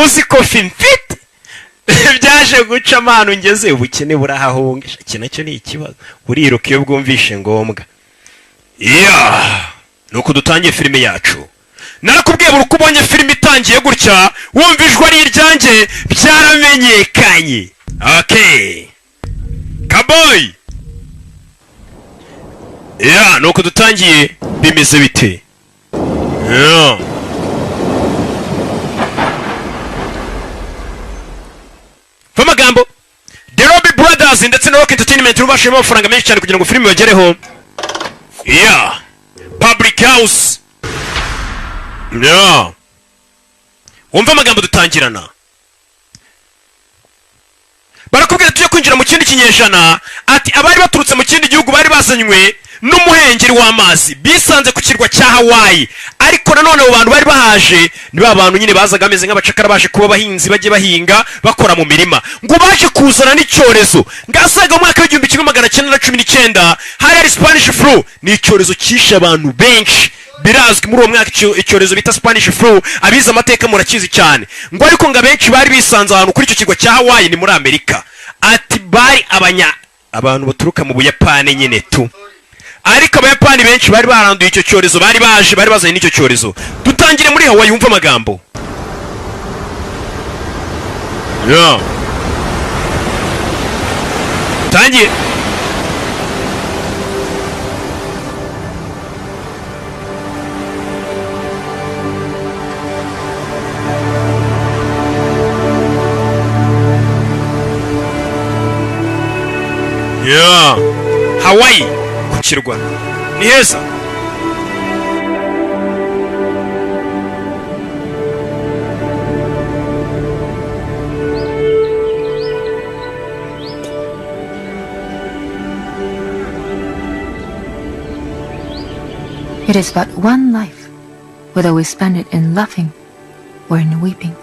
Uzi kofi mfite? Byaje guca amahano, ngeze ubukene burahahunga. Iki nacyo ni ikibazo, buriruka iyo bwumvishe ngombwa. Yeah, nuko dutangiye filime yacu. Narakubwiye, buri uko ubonye filime itangiye gutya, wumva ijwi ari iryanjye, byaramenyekanye. Okay, kaboy. Yeah, nuko dutangiye. Bimeze bite? Yeah. Amagambo The Robbie Brothers ndetse na Rock Entertainment bashiramo amafaranga menshi cyane kugira ngo filime bagereho. Yeah, Public House. Yeah, wumva amagambo dutangirana, barakubwira tujye kwinjira mu kindi kinyejana. Ati abari baturutse mu kindi gihugu bari bazanywe n'umuhengeri w'amazi, bisanze ku kirwa cya Hawaii. Ariko nanone abo bantu bari bahaje ni ba bantu nyine bazaga bameze nk'abacakara, baje kuba abahinzi, bajye bahinga, bakora mu mirima. Ngo baje kuzana n'icyorezo ngasaga mu mwaka w'1919, hari Spanish flu. Ni icyorezo cyishe abantu benshi, birazwi. Muri uwo mwaka icyorezo bita Spanish flu, abize amateka murakizi cyane. Ngo ariko ngo abenshi bari bisanze ahantu kuri icyo kirwa cya Hawaii, ni muri Amerika. Ati bari abantu baturuka mu Buyapani nyine tu, ariko Abayapani benshi bari baranduye icyo cyorezo, bari baje, bari bazanye n'icyo cyorezo. Dutangire muri Hawaii, wumva amagambo. Yeah. Tangiye. Yeah. Hawaii ku kirwa ni heza. It is but one life, whether we spend it in laughing or in weeping.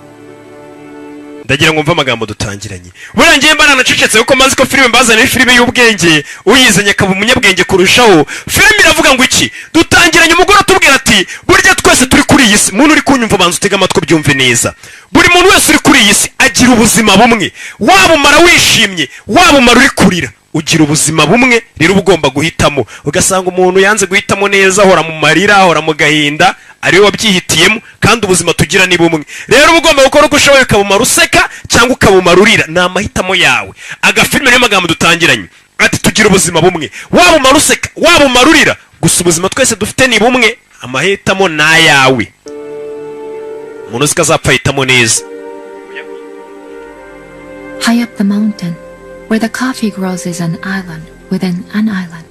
Ndagira ngo mve amagambo dutangiranye. Buriya ngiye mba nanacecetse kuko mazi ko filime mbazaniye ari filime y'ubwenge, uyizanye akaba umunyabwenge kurushaho. Filime iravuga ngo iki? Dutangiranye umugore atubwira ati burya twese turi kuri iyi si, muntu uri kunyumva, banza utege amatwi ubyumve neza. Buri muntu wese uri kuri iyi si agira ubuzima bumwe. Waba umara wishimye, waba umara uri kurira, ugira ubuzima bumwe. Rero uba ugomba guhitamo. Ugasanga umuntu yanze guhitamo neza, ahora mu marira, ahora mu gahinda, ariwe wabyihitiyemo. Kandi ubuzima tugira ni bumwe. Rero uba ugomba gukora uko ushoboye ukabumara useka cyangwa ukabumara urira, ni amahitamo yawe. Agafilime niyo magambo dutangiranye, ati tugira ubuzima bumwe, waba umara useka, waba umara urira, gusa ubuzima twese dufite ni bumwe, amahitamo ni ayawe. Umuntu uzi ko azapfa ahitamo neza. High up the mountain, where the coffee grows, is an island within an island.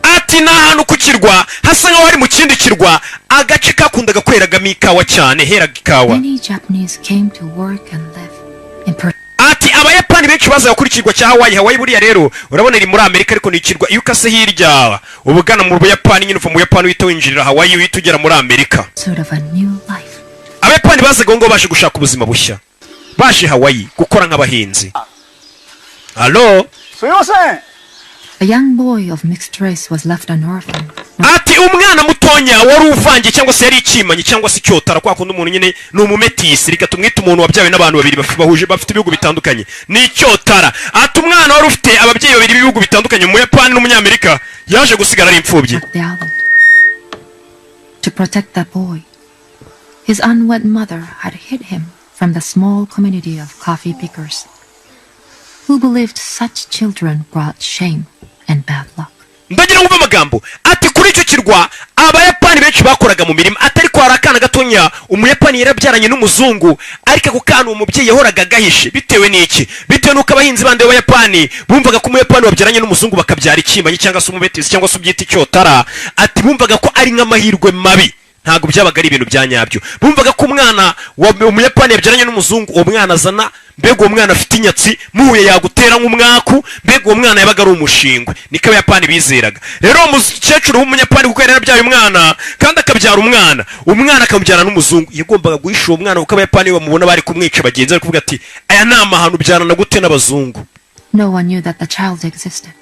Ati ni ahantu ku kirwa hasa nkaho hari mu kindi kirwa, agace kakundaga kweragamo ikawa cyane, heraga ikawa. Many Japanese came to work and live in Ati Abayapani benshi bazaga kuri ikirwa cya Hawaii. Hawaii buriya rero urabona iri muri Amerika, ariko ni ikirwa. Iyo ukase hirya uba ugana mu Buyapani nyine, uva mu Buyapani uhita winjirira Hawaii, uhita ugera muri Amerika. pursuit of a new life. Abayapani bazaga aho ngaho baje gushaka ubuzima bushya, baje Hawaii gukora nk'abahinzi. Alo. すいません。 A young boy of mixed race was left an orphan. Ati umwana mutonya wari uvangiye, cyangwa se yari ikimanyi, cyangwa se icyotara, kwa kundi umuntu nyine ni umumetisi, reka tumwite umuntu wabyawe n'abantu babiri bahuje, bafite ibihugu bitandukanye, ni icyotara. Ati umwana wari ufite ababyeyi babiri b'ibihugu bitandukanye, Umuyapani n'Umunyamerika, yaje gusigara ari imfubyi. At the island. To protect that boy, his unwed mother had hid him from the small community of coffee pickers, who believed such children brought shame and bad luck. Ndagira ngo umve amagambo. Ati kuri icyo kirwa Abayapani benshi bakoraga mu mirima, atari ko hari akana gatonya Umuyapani yarabyaranye n'umuzungu, ariko ako kana uwo mubyeyi yahoraga agahishe. Bitewe n'iki? Bitewe n'uko abahinzi bandi b'Abayapani bumvaga ko Umuyapani wabyaranye n'umuzungu bakabyara ikimanyi, cyangwa se umubetisi, cyangwa se ubyita icyotara, ati bumvaga ko ari nk'amahirwe mabi, ntabwo byabaga ari ibintu bya nyabyo. Bumvaga ko umwana wa Umuyapani yabyaranye n'umuzungu, uwo mwana azana, mbega uwo mwana afite inyatsi, muhuye yagutera nk'umwaku, mbega uwo mwana yabaga ari umushingwe. Niko Abayapani bizeraga. Rero uwo mukecuru w'Umunyapani, kuko yari yarabyaye umwana kandi akabyara umwana, umwana akamubyara n'umuzungu, yagombaga guhisha uwo mwana, kuko Abayapani iyo bamubona bari kumwica. Bagenzi bari kuvuga ati aya ni amahano, ubyarana gute n'abazungu? No one knew that the child existed.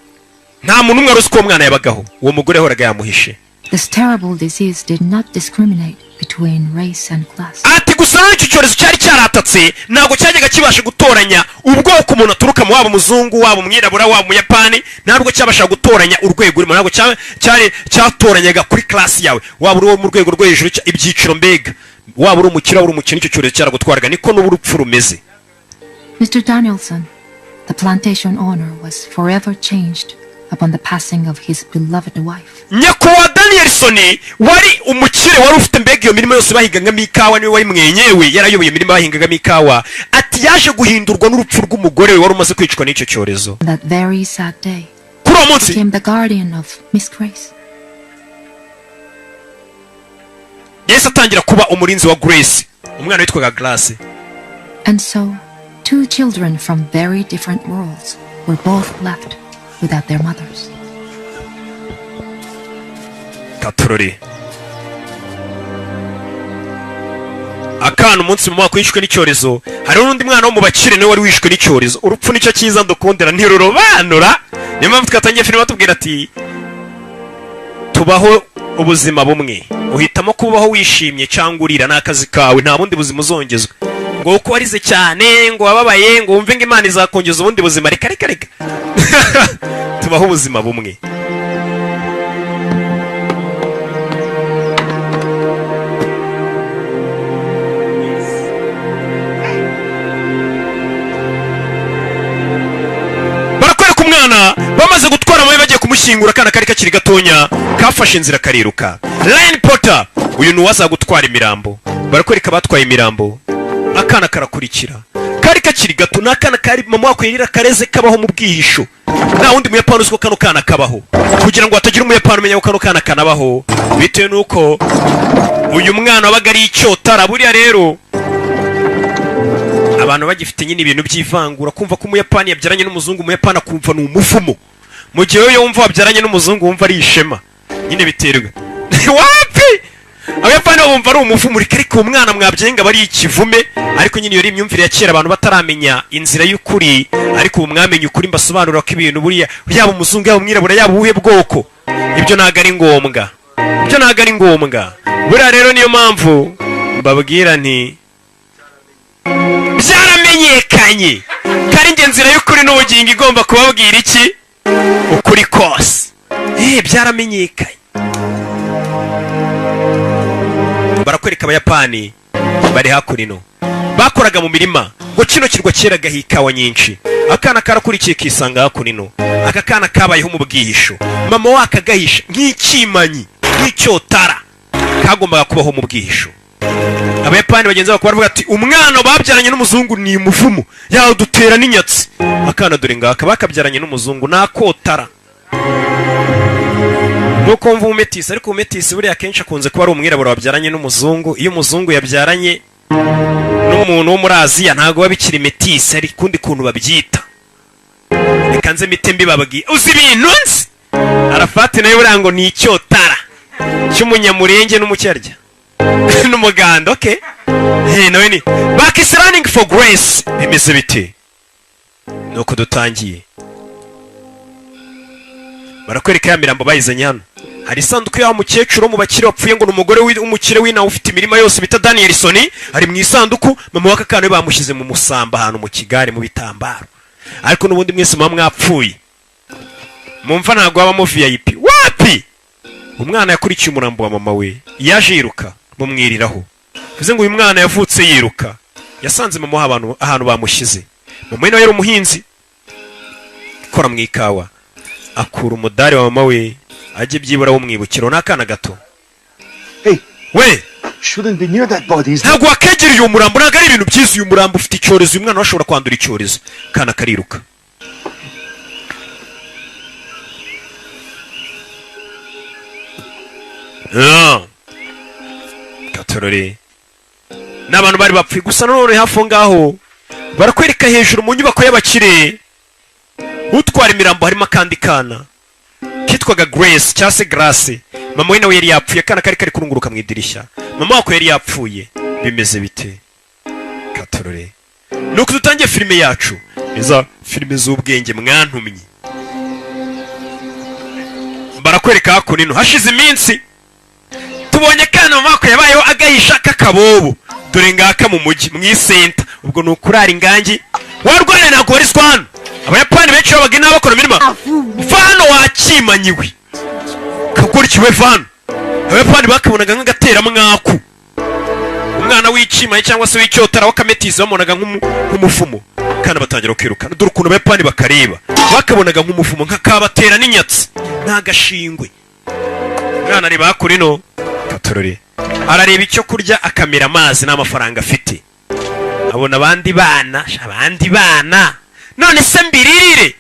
Nta muntu umwe wari uzi ko uwo mwana yabagaho. Uwo mugore yahoraga yamuhishe. This terrible disease did not discriminate between race and class. Ati gusa rero icyo cyorezo cyari cyaratatse ntabwo cyajyaga kibasha gutoranya ubwoko umuntu aturukamo, waba umuzungu, waba umwirabura, waba umuyapani. Ntabwo cyabasha gutoranya urwego urimo, ntabwo cyari cyatoranyaga kuri class yawe, waba uri uwo mu rwego rwo hejuru, ibyiciro mbega, waba uri umukire, waba uri umukene, icyo cyorezo cyaragutwaraga. Niko n'ubu urupfu rumeze. Mr. Danielson, the plantation owner, was forever changed upon the passing of his beloved wife. Nyakubahwa Danielson wari umukire, wari ufite mbega iyo mirima yose bahingagamo ikawa, niwe wari mwenyewe yarayoboye imirima bahingagamo ikawa. Ati yaje guhindurwa n'urupfu rw'umugore we wari umaze kwicwa n'icyo cyorezo. On that very sad day, Kuri uwo munsi became the guardian of Miss Grace. Yahise atangira kuba umurinzi wa Grace, umwana witwaga Grace. And so, two children from very different worlds were both left without their mothers. Katorore akana umunsi mu mwaka wishwe n'icyorezo, hariho n'undi mwana wo mu bakire nawe wari wishwe n'icyorezo. Urupfu nicyo cyiza ndukundira, ntirurobanura. Niyo mpamvu twatangiye filime batubwira ati tubaho ubuzima bumwe, uhitamo kubaho wishimye cyangwa urira, ni akazi kawe, nta bundi buzima uzongezwa ngo uko warize cyane, ngo wababaye, ngo wumve ngo Imana izakongeza ubundi buzima. Reka reka reka, tubaho ubuzima bumwe. Barakwereka umwana bamaze gutwara amabuye bagiye kumushyingura. Akana kari kakiri gatonya kafashe inzira kariruka. Ryan Potter, uyu ni uwaza gutwara imirambo. Barakwereka abatwaye imirambo, akana karakurikira, kari kakiri gato. Ni akana kari mama wako yarira kareze, kabaho mu bwihisho, nta wundi muyapani uzi ko kano kana kabaho, kugira ngo hatagira umuyapani umenya ko kano kana kanabaho, bitewe n'uko uyu mwana wabaga ari icyotara. Buriya rero abantu bagifite nyine ibintu by'ivangura, kumva ko umuyapani yabyaranye n'umuzungu, umuyapani akumva ni umuvumo, mu gihe wowe wumva wabyaranye n'umuzungu wumva ari ishema. Nyine biterwa wapi, abayapani bo bumva ari umuvumo. Reka, ariko uwo mwana mwabyenga aba ari ikivume. Ariko nyine iyo ari imyumvire ya kera, abantu bataramenya inzira y'ukuri. Ariko ubu mwamenye ukuri, mbasobanurira ko ibintu buriya yaba umuzungu, yaba umwirabura, yaba ubuhe bwoko, ibyo ntabwo ari ngombwa, ibyo ntabwo ari ngombwa. Buriya rero niyo mpamvu mbabwira nti byaramenyekanye ko ari njye nzira y'ukuri n'ubugingo, igomba kubabwira iki ukuri kose. Byaramenyekanye. Barakwereka abayapani bari hakurino bakoraga mu mirima, ngo kino kirwa cyeragaho ikawa nyinshi. Akana karakurikiye kisanga hakurino. Aka kana kabayeho mu bwihisho, mama wakagahisha nk'ikimanyi, nk'icyotara, kagombaga kubaho mu bwihisho. Abayapani bagenzi babo baravuga ati umwana babyaranye n'umuzungu ni umuvumo, yadutera n'inyatsi. Akana dore ngaka bakabyaranye n'umuzungu nakotara, nuko mva umumetisi. Ariko umumetisi buriya akenshi akunze kuba ari umwirabura wabyaranye n'umuzungu. Iyo umuzungu yabyaranye n'umuntu wo muri Aziya ntabwo biba bikiri metisi, hari ukundi kuntu babyita. Reka nze mite mbibabwiye, uzi ibintu nzi. Arafati nawe buriya ngo ni icyotara cy'umunyamurenge n'umucyarya n'umuganda. Okay, hey, nawe ni back is running for Grace. Bimeze bite? Nuko dutangiye, barakwereka ya mirambo bayizanye hano. Hari isanduku y'aho mukecuru wo mu bakire wapfuye, ngo ni umugore w'umukire w'inawe ufite imirima yose bita Danielson, ari mu isanduku. Mama w'aka kana we bamushyize mu musamba ahantu mu kigare mu bitambaro. Ariko n'ubundi mwese muba mwapfuye mumva, ntabwo habamo VIP wapi. Umwana yakurikiye umurambo wa mama we, yaje yiruka bamwiriraho, bivuze ngo uyu mwana yavutse yiruka. Yasanze mama we ahantu bamushyize. Mama we nawe yari umuhinzi ukora mu ikawa, akura umudari wa mama we ajye byibura w'umwibukiro. Ni akana gato. Hey, we shouldn't be near that body. Is Ntabwo wakegereye uwo murambo, ntabwo ari ibintu byiza. Uyu murambo ufite icyorezo, uyu mwana we ashobora kwandura icyorezo. Kana kariruka. Ah. Katorore ni abantu bari bapfuye gusa. Nanone hafi aho ngaho barakwereka hejuru mu nyubako y'abakire utwara imirambo, harimo akandi kana kitwaga Grace cyangwa se Grace. Mama we nawe yari yapfuye. Akana kari kari kurunguruka mu idirishya, mama wako yari yapfuye. Bimeze bite? Katorore nuko dutangiye filime yacu, iza filime z'ubwenge mwantumye. Barakwereka hakuno hashize iminsi. Tubonye kana mu mako yabayeho agahisha k'akabobo. Dore ngaka mu mujyi mu isenta. Ubwo ni ukurara ingangi warwana, ntabwo warizwa hano. Abayapani benshi babaga inaha bakora imirima. Vano wakimanyiwe kagurikiwe vano. Abayapani bakabonaga nk'agateramwaku, umwana w'ikimanyi cyangwa se w'icyotara w'akametisi bamubonaga nk'umuvumo. Kandi batangira kwirukana. Dore ukuntu Abayapani bakareba, bakabonaga nk'umuvumo, nk'akabatera n'inyatsi n'agashingwe. Umwana areba hakurino katorore, arareba icyo kurya, akamira amazi n'amafaranga afite. Abona abandi bana, sha, abandi bana none se mbiririre?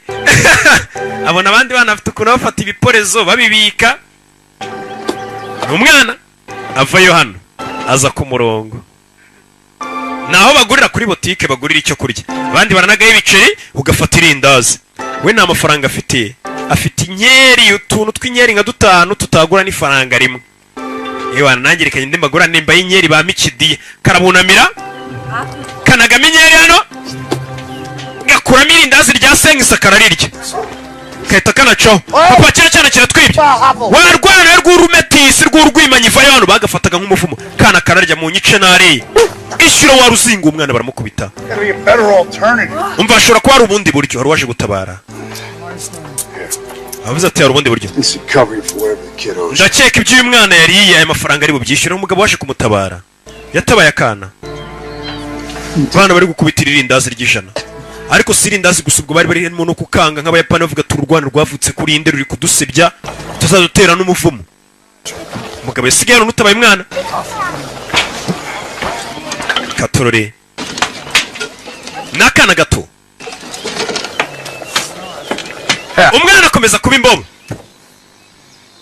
Abona abandi bana bafite ukuntu bafata ibiporezo babibika. Ni umwana avayo hano, aza ku murongo, naho bagurira kuri botike, bagurira icyo kurya. Abandi baranagaho ibiceri, ugafata irindazi. We nta mafaranga afite, afite inkeri, utuntu tw'inkeri nka dutanu tutagura n'ifaranga rimwe. Ewana, nanjye reka ngende mbagura nimba y'inkeri ba mikidiye. Karabunamira, kanagamo inkeri hano, gakuramo irindazi rya senkisa, kararirya, gahita kanacaho. Papa, kino cyana kiratwibye, warwana rw'urumetisi rw'urwimanyi, vayo hano. Bagafataga nk'umuvumo. Kana kararya mu nyice nariye, ishyura waruzinga. Umwana baramukubita. Gotta be a better alternative. Umva, hashobora kuba hari ubundi buryo. Hari uwaje gutabara, avuze ati hari ubundi buryo. This should cover you for whatever the kid owes. Ndakeka ibyo uyu mwana yariye, aya mafaranga ari bubyishyure. Umugabo waje kumutabara yatabaye akana. Abana bari gukubitira irindazi ry'ijana, ariko si irindazi gusa, ubwo bari barimo no kukanga nk'Abayapani, bavuga ati urwana rwavutse kuri inde ruri kudusebya, tuzadutera n'umuvumo. Umugabo yasigaye hano utabaye umwana katorore. Ni akana gato. Umwana akomeza kuba imbobo.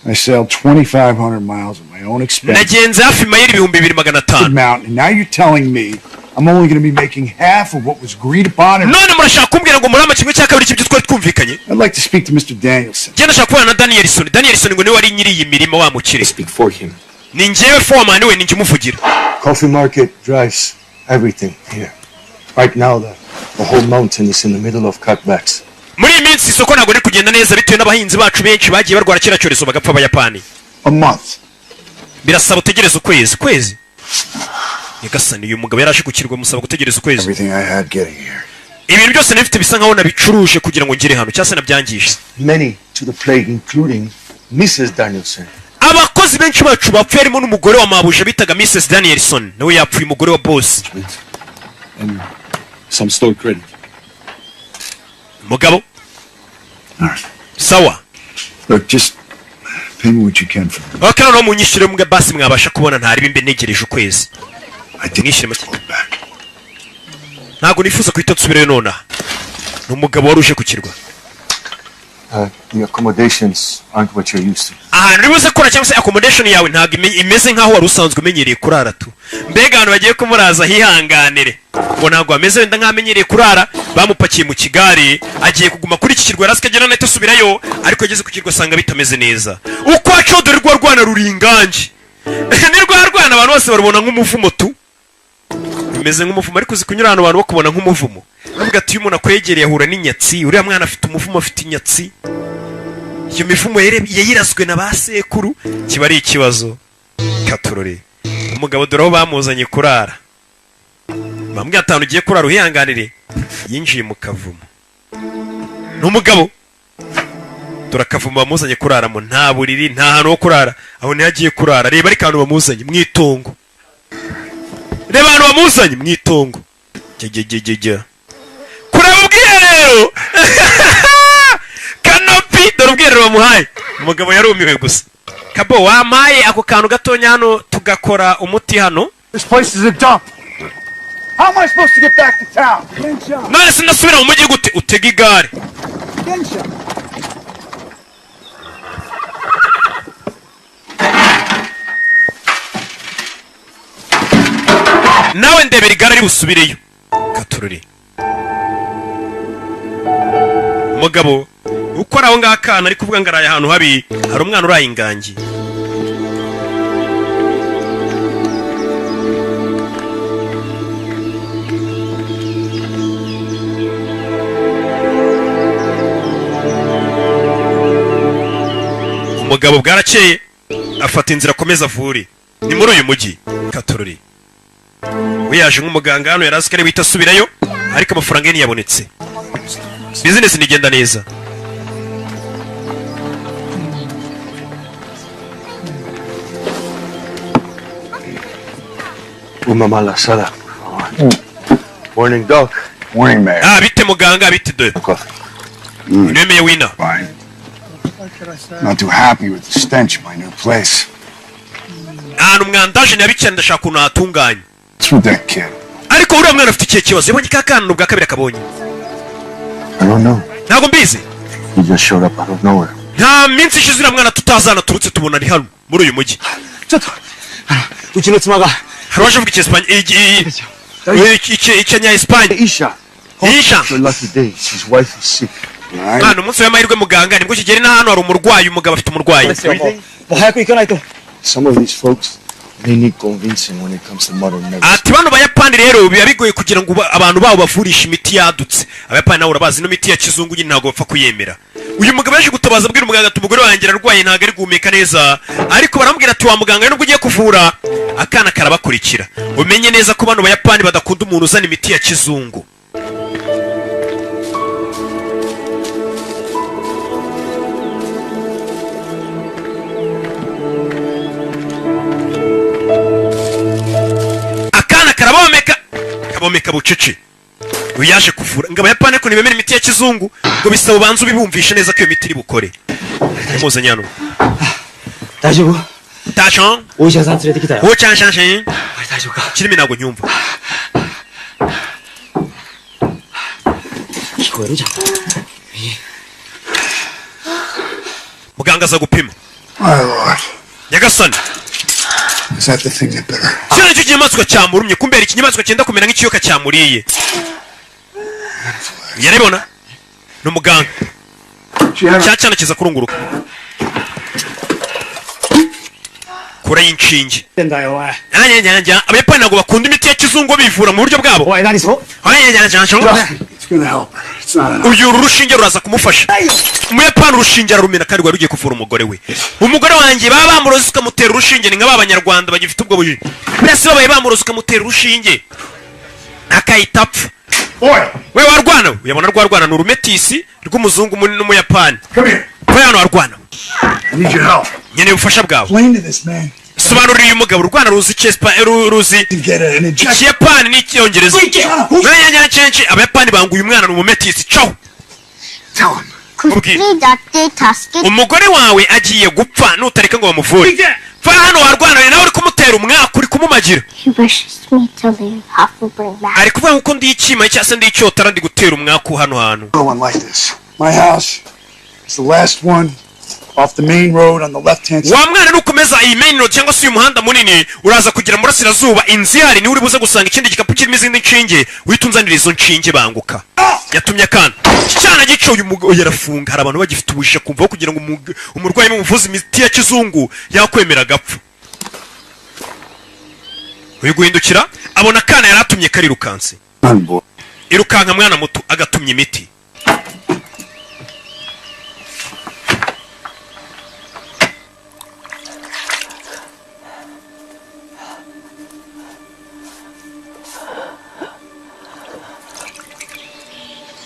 I sailed 2,500 miles at my own expense. Nagenze hafi mayeri 2500. Mountain, and now you're telling me I'm only going to be making half of what was agreed upon. And None murashaka kumbwira ngo murama kimwe cya kabiri cy'ibyo twari twumvikanye. I'd like to speak to Mr. Danielson. Njye ndashaka kubana na Danielson. Danielson ngo niwe wari nyiri iyi mirima, wa mukire. Speak for him. Ni njyewe foreman we, ni njye umuvugira. Coffee market drives everything here. Right now, the whole mountain is in the middle of cutbacks. Muri iyi minsi isoko ntabwo riri kugenda neza bitewe n'abahinzi bacu benshi bagiye barwara kiriya cyorezo bagapfa, Abayapani. A month. Birasaba utegereze ukwezi. Kwezi, nyagasani! Uyu mugabo yari aje ku kirwa, musaba gutegereza ukwezi. Everything I had getting here. Ibintu byose nabifite bisa nkaho nabicuruje kugira ngo ngere hano, cyangwa se nabyangije. Many to the plague, including Mrs. Danielson. Abakozi benshi bacu bapfuye, harimo n'umugore wa mabuja bitaga Mrs Danielson, nawe yapfuye, umugore wa boss. And some store credit. Mugabo. All right. Sawa. Look, just pay me what you can for them. Ok, noneho munyishyure mbwa basi mwabasha kubona, ntariba imbe ntegereje ukwezi. I didn't Mwishyure make. go back. Ntabwo nifuza guhita nsubirayo nonaha. Ni umugabo wari uje ku kirwa. The accommodations aren't what you're used to. Ahantu uri buze kura cyangwa se accommodation yawe ntabwo imeze nk'aho wari usanzwe umenyereye kurara tu. Mbega ahantu bagiye kumuraza, hihanganire, ngo ntabwo ameze wenda nk'amenyereye kurara. Bamupakiye mu kigare, agiye kuguma kuri iki kirwa. Yari akagera nahita asubirayo, ariko ageze ku kirwa asanga bitameze neza. Uko acaho, dore rwa rwana ruri ingangi. Ni rwa rwana abantu bose barubona nk'umuvumo tu, bimeze nk'umuvumo. Ariko uzi kunyura ahantu abantu bakubona nk'umuvumo, bavuga ati iyo umuntu akwegereye ahura n'inyatsi, uriya mwana afite umuvumo, afite inyatsi. Iyo mivumo yayirazwe na ba sekuru, kiba ari ikibazo. Katurore umugabo, dore aho bamuzanye kurara. Bamwe atanu ugiye kurara uhihanganire. Yinjiye mu kavumo, ni umugabo. Dore akavumo bamuzanye kuraramo, nta buriri, nta hantu ho kurara. Aho niho agiye kurara. Reba ariko ahantu bamuzanye mu itongo, reba ahantu bamuzanye mu itongo. Jya kureba ubwiherero, canopy. Dore ubwiherero bamuhaye. Umugabo yarumiwe gusa. Kabo, wampaye ako kantu gatonya hano tugakora umuti hano. This place is a dump. How am I supposed to get back to town? None se ndasubira mu mujyi gute? Utega igare. Gensha. Nawe ndebera igare ari busubireyo. Katururi umugabo ukora aho ngaho, akana ari kuvuga ngo araye ahantu habi. Hari umwana uraye ingangi. Umugabo bwarakeye afata inzira akomeza avure. Ni muri uyu mujyi katorori. We yaje nk'umuganga hano, yari azi ko ari buhite asubirayo, ariko amafaranga ye ntiyabonetse, bizinesi ntigenda neza. Una mala sala, por favor. Morning, Doc. Morning, Mayor. Ah, bite muganga, bite de? Coffee. Nemeye wina. Fine. Not too happy with the stench of my new place. Ahantu mwandaje ntiyabikira, ndashaka ukuntu hatunganye. What's with that kid? Ariko uriya mwana afite ikihe kibazo? Yabonye ka kana, ni ubwa kabiri akabonye. I don't know. Ntabwo mbizi. He just showed up out of nowhere. Nta minsi ishize uriya mwana tutazana turutse tubona ari hano muri uyu mujyi. ちょっとあのうちの妻が Hari uwaje avuga icyesipanye, icyanya-esipanye. Isha. Isha. Your lucky day. His wife is sick. Right? Mwana, umunsi w'amahirwe muganga, nibwo kigera ino hano hari umurwayi, umugabo afite umurwayi. ですよもうもう早く行かないと。 Some of these folks, they need convincing when it comes to modern medicine. Ati bano bayapani rero biba bigoye kugira ngo abantu babo bavurishe imiti yadutse. Abayapani nawe urabazi, ino miti ya kizungu nyine ntabwo bapfa kuyemera. Uyu mugabo yaje gutabaza abwira umuganga ati umugore wanjye ararwaye, ntabwo ari guhumeka neza. Ariko baramubwira ati wa muganga, nubwo ugiye kuvura akana karabakurikira, umenye neza ko bano bayapani badakunda umuntu uzana imiti ya kizungu. Akana karabomeka, kabomeka bucece. Uyu yaje kuvura ngo abayapani ariko ntibemera imiti ya kizungu, ngo bisaba ubanze ubibumvishe neza ko iyo miti iri bukore. Yamuzanye hano. 大丈夫。 Tashan. お医者さん連れてきたよ。 Wocanshanshe. あれ大丈夫か？ Kirimi ntabwo nyumva. 聞こえるじゃん。 Muganga aza gupima. My lord. Nyagasani. Is that the thing that bit her? Kiriya nicyo kinyamaswa cyamurumye. Kumbera ikinyamaswa cyenda kumera nk'ikiyoka cyamuriye, yarabibona, ni umuganga. Cya cyana kiza kurunguruka kure y'inshinge. ってんだよおい。 Nanjye abayapani ntabwo bakunda imiti ya kizungu, bivura mu buryo bwabo. おい何そ It's gonna help her. It's not enough. Uyu uru rushinge ruraza kumufasha. Umuyapani urushinge ararumena kandi rwari rugiye kuvura umugore we. Umugore wanjye baba bamuroze ukamutera urushinge, ni nka ba banyarwanda bagifite ubwo bujiji mbese, babaye bamuroze ukamutera urushinge akahita apfa. Boy, We warwana we, uyabona rwarwana ni urumetisi rw'umuzungu munini n'umuyapani. Come here. We hano warwana. I need your help. Nkeneye ubufasha bwawe. Explain to this man Sobanurira uyu mugabo, urwana ruzi ruzi to get an injection. ikiyapani n'icyongereza. Nanyanyancenshi abayapani banguye umwana, ni umumetisi caho. Tell him. Mubwire. 薬だって助け Umugore wawe agiye gupfa nutareka ngo bamuvure. Va hano warwana nawe, uri kumutera umwaka, uri kumumagira. He wishes me to leave Hufflepuff back. Ari kuvuga ko ndi icyima cyangwa se ndi icyotara, ndi gutera umwaku hano hantu. No one like this. My house is the last one off the main road on the left hand side. Wa mwana, nukomeza iyi main road cyangwa se uyu muhanda munini, uraza kugera mu burasirazuba, inzu ihari niwe uri buze gusanga ikindi gikapu kirimo izindi nshinge, uhita unzanira izo nshinge. Banguka. Yatumye akana, iki cyana gica uyu mugabo yarafunga. Hari abantu bagifite ubujiji, kumva ko kugira ngo umurwayi bamuvuze imiti ya kizungu yakwemera agapfa. Uyu guhindukira abona akana yari atumye karirukanse. Run, boy. Irukanka mwana muto, agatumya imiti.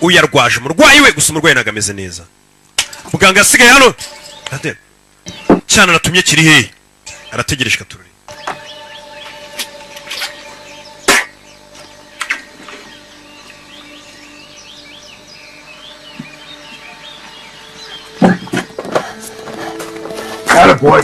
Uyu yarwaje umurwayi we gusa, umurwayi ntabwo ameze neza. Muganga asigaye hano. Cyane natumye kiri hehe? Arategereje katururi. Got it, boy.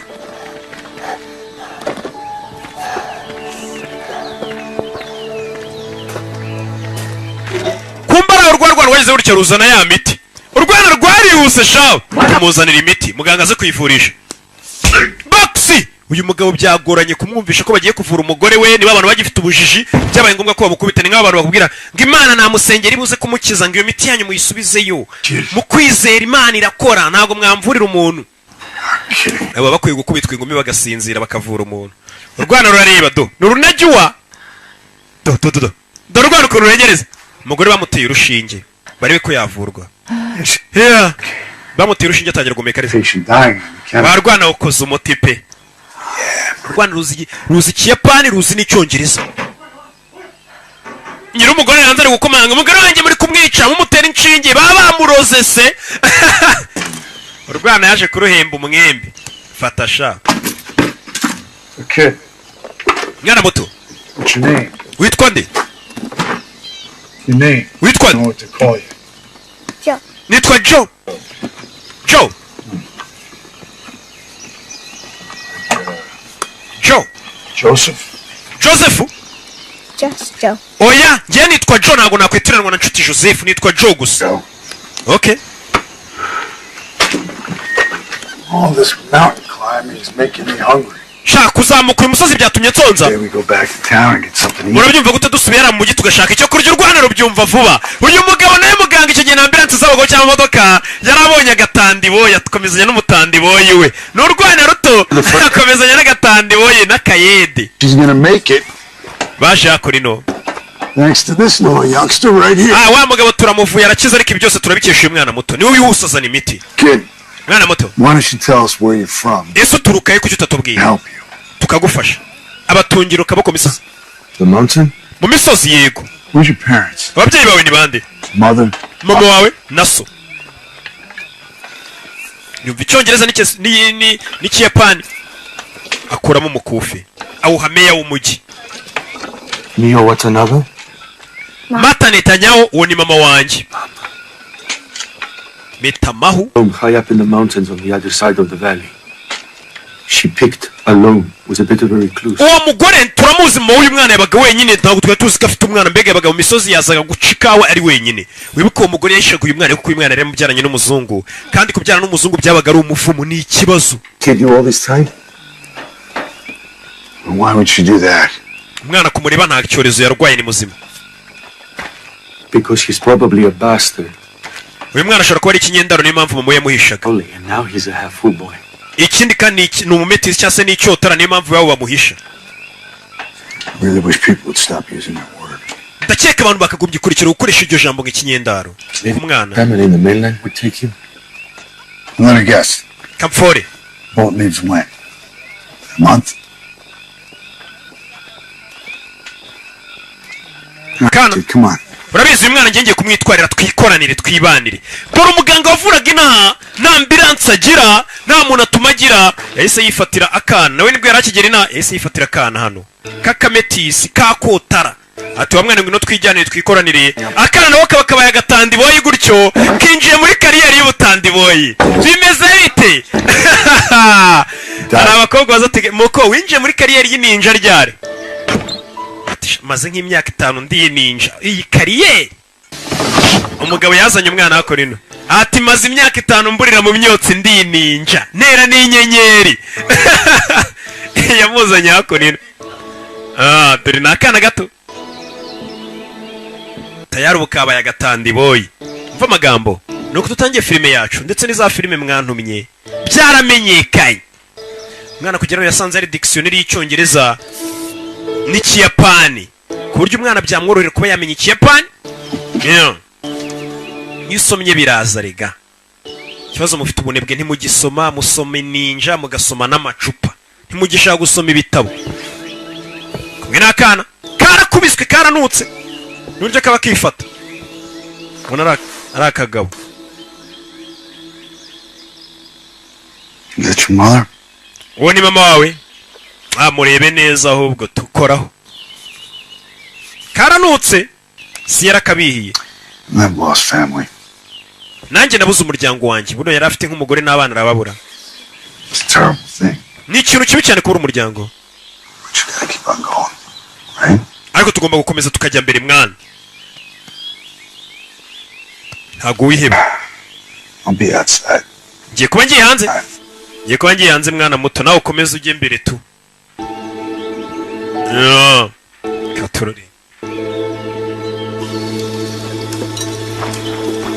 Kumbara urwa rwageze gutya ruzana ya miti, urwana rwarihuse shawe, rumuzanira imiti, muganga aze kuyivurisha boxi. Uyu mugabo byagoranye kumwumvisha ko bagiye kuvura umugore we. Niba abantu bagifite ubujiji, byabaye ngombwa ko bamukubita. Ni nk'abantu bakubwira ngo Imana namusengera ibuze kumukiza, ngo iyo miti yanyu muyisubizeyo, mu kwizera Imana irakora, ntabwo mwamvurira umuntu. Baba bakwiye gukubitwa ingumi bagasinzira bakavura umuntu. Urwana rurareba do, ni urunagiwa do do do do. Dore urwana ukuntu ruregereza umugore. Bamuteye urushinge barebe ko yavurwa. Yeah. Bamuteye urushinge atangira guhumeka neza. Patient dying. You can't. Barwana ukoze umuti pe. U Rwanda ruzi Ikiyapani, ruzi n'Icyongereza. Nyir'umugore hanze ari gukomanga: "Umugore wanjye muri kumwica, mumutera inshinge, baba bamuroze se?" Urwana yaje kuruhemba umwembe. Fata sha. Kid, Mwana muto. What's your name? Witwa nde? Your name. Witwa I nde? know what to call you. Joe. Nitwa Joe, Joe, Joe. Joseph? Joseph? Just Joe. Oya, njye nitwa Joe, ntabwo nakwitiranwa na Nshuti Joseph. Nitwa Joe gusa. Joe. Okay. All this mountain climbing is making me hungry. Shaka kuzamuka uyu musozi byatumye nsonza. Say we go back to town and get something to eat. Urabyumva gute dusubiye hariya mu mujyi tugashaka icyo kurya? Urwana rubyumva vuba. Uyu mugabo nawe muganga, icyo gihe nta ambulance z'abagabo cyangwa imodoka, yarabonye agatandiboyi, akomezanya n'umutandiboyi we. Ni urwana ruto, akomezanya n'agatandiboyi n'akayede. She's gonna make it Baje hakora ino. thanks to this little youngster right here. Ah, wa mugabo turamuvuye arakiza, ariko ibi byose turabikesha uyu mwana muto, niwe wihuse azana imiti. Kid, Mwana muto. why don't you tell us where you're from? Ese uturuka he? Kuki utatubwira? Help you. Tukagufasha. Abatungira ukaboko misozi. The mountain? Mu misozi, yego. Where's your parents? Ababyeyi bawe ni bande? Mother? Mama wawe na so? Yumva Icyongereza n'Ikiyapani, akuramo umukufi awuha meya w'umujyi. Mio Watanabe? Mata Netanyahu, uwo ni mama wanjye Metamahu. Home high up in the mountains on the other side of the valley. She picked alone, was a bit of a recluse. Uwo mugore turamuzi, mama w'uyu mwana yabaga wenyine, ntabwo twari tuzi ko afite umwana. Mbega yabaga mu misozi, yazaga guca ikawa ari wenyine. Wibuke uwo mugore yahishaga uyu mwana kuko uyu mwana yari yamubyaranye n'umuzungu, kandi kubyara n'umuzungu byabaga ari umuvumo, ni ikibazo. Kid you all this time? Why would she do that? Umwana kumureba nta cyorezo yarwaye, ni muzima. Because he's probably a bastard. Uyu mwana ashobora kuba ari ikinyendaro, niyo mpamvu mama we yamuhishaga. Holy, and now he's a half boy. Ikindi kandi ni umumetisi cyangwa se ni icyotara, niyo mpamvu iwabo bamuhisha. I really wish people would stop using that word. Ndakeka abantu bakagombye kurikira gukoresha iryo jambo nk'ikinyendaro ku mwana. Family in the mainland would take him. Let me guess. Kamfore. Boat leaves when? A month? Kana. Kid, come on. Urabizi, uyu mwana ngiye kumwitwarira, twikoranire, twibanire. Dore umuganga wavuraga inaha, nta ambulance agira, nta muntu atuma agira, yahise yifatira akana. Nawe nibwo yari akigera inaha, yahise yifatira akana hano k'akametisi kakotara, ati: "Wa mwana, ngwino twijyanire, twikoranire." Akana nako kaba kabaye agatandiboyi gutyo, kinjiye muri kariyeri y'ubutandiboyi. Bimeze bite? Hari abakobwa baza ati: "Muko winjiye muri kariyeri y'ininja ryari?" Ati: "Maze nk'imyaka 5 ndi ninja iyi kariyeri." Umugabo yazanye umwana hakora ino, ati: "Maze imyaka 5 mburira mu myotsi ndi ninja, ntera n'inyenyeri." Yamuzanye hakora ino. Ah, dore ni akana gato tayari ubu kabaye agatandiboyi. Mva amagambo, ni uko dutangiye filime yacu, ndetse n'iza filime mwantumye byaramenyekanye. Umwana kugira ngo yasanze ari dictionary y'Icyongereza n'Ikiyapani, ku buryo umwana byamworohera kuba yamenya Ikiyapani. Yeah. Iyo usomye biraza. Rega ikibazo mufite ubunebwe, ntimugisoma. Musoma ninja, mugasoma n'amacupa, ntimugishaka gusoma ibitabo. Kumwe n'akana karakubiswe, karanutse n'uburyo kaba kifata, ubona ari akagabo. Is that your mother? Uwo ni mama wawe? Ah, murebe neza ahubwo tukoraho. Karanutse si yarakabihiye. I've lost family. Nanjye nabuze umuryango wanjye. Buno yari afite nk'umugore n'abana, arababura. It's a terrible thing. Ni ikintu kibi cyane kubura umuryango. But you gotta keep on going, right? Ariko tugomba gukomeza tukajya mbere, mwana, ntabwo wiheba. I'll be outside. Ngiye kuba ngiye hanze, ngiye kuba ngiye hanze, mwana muto, nawe ukomeze ujye mbere tu. Yeah. Katurore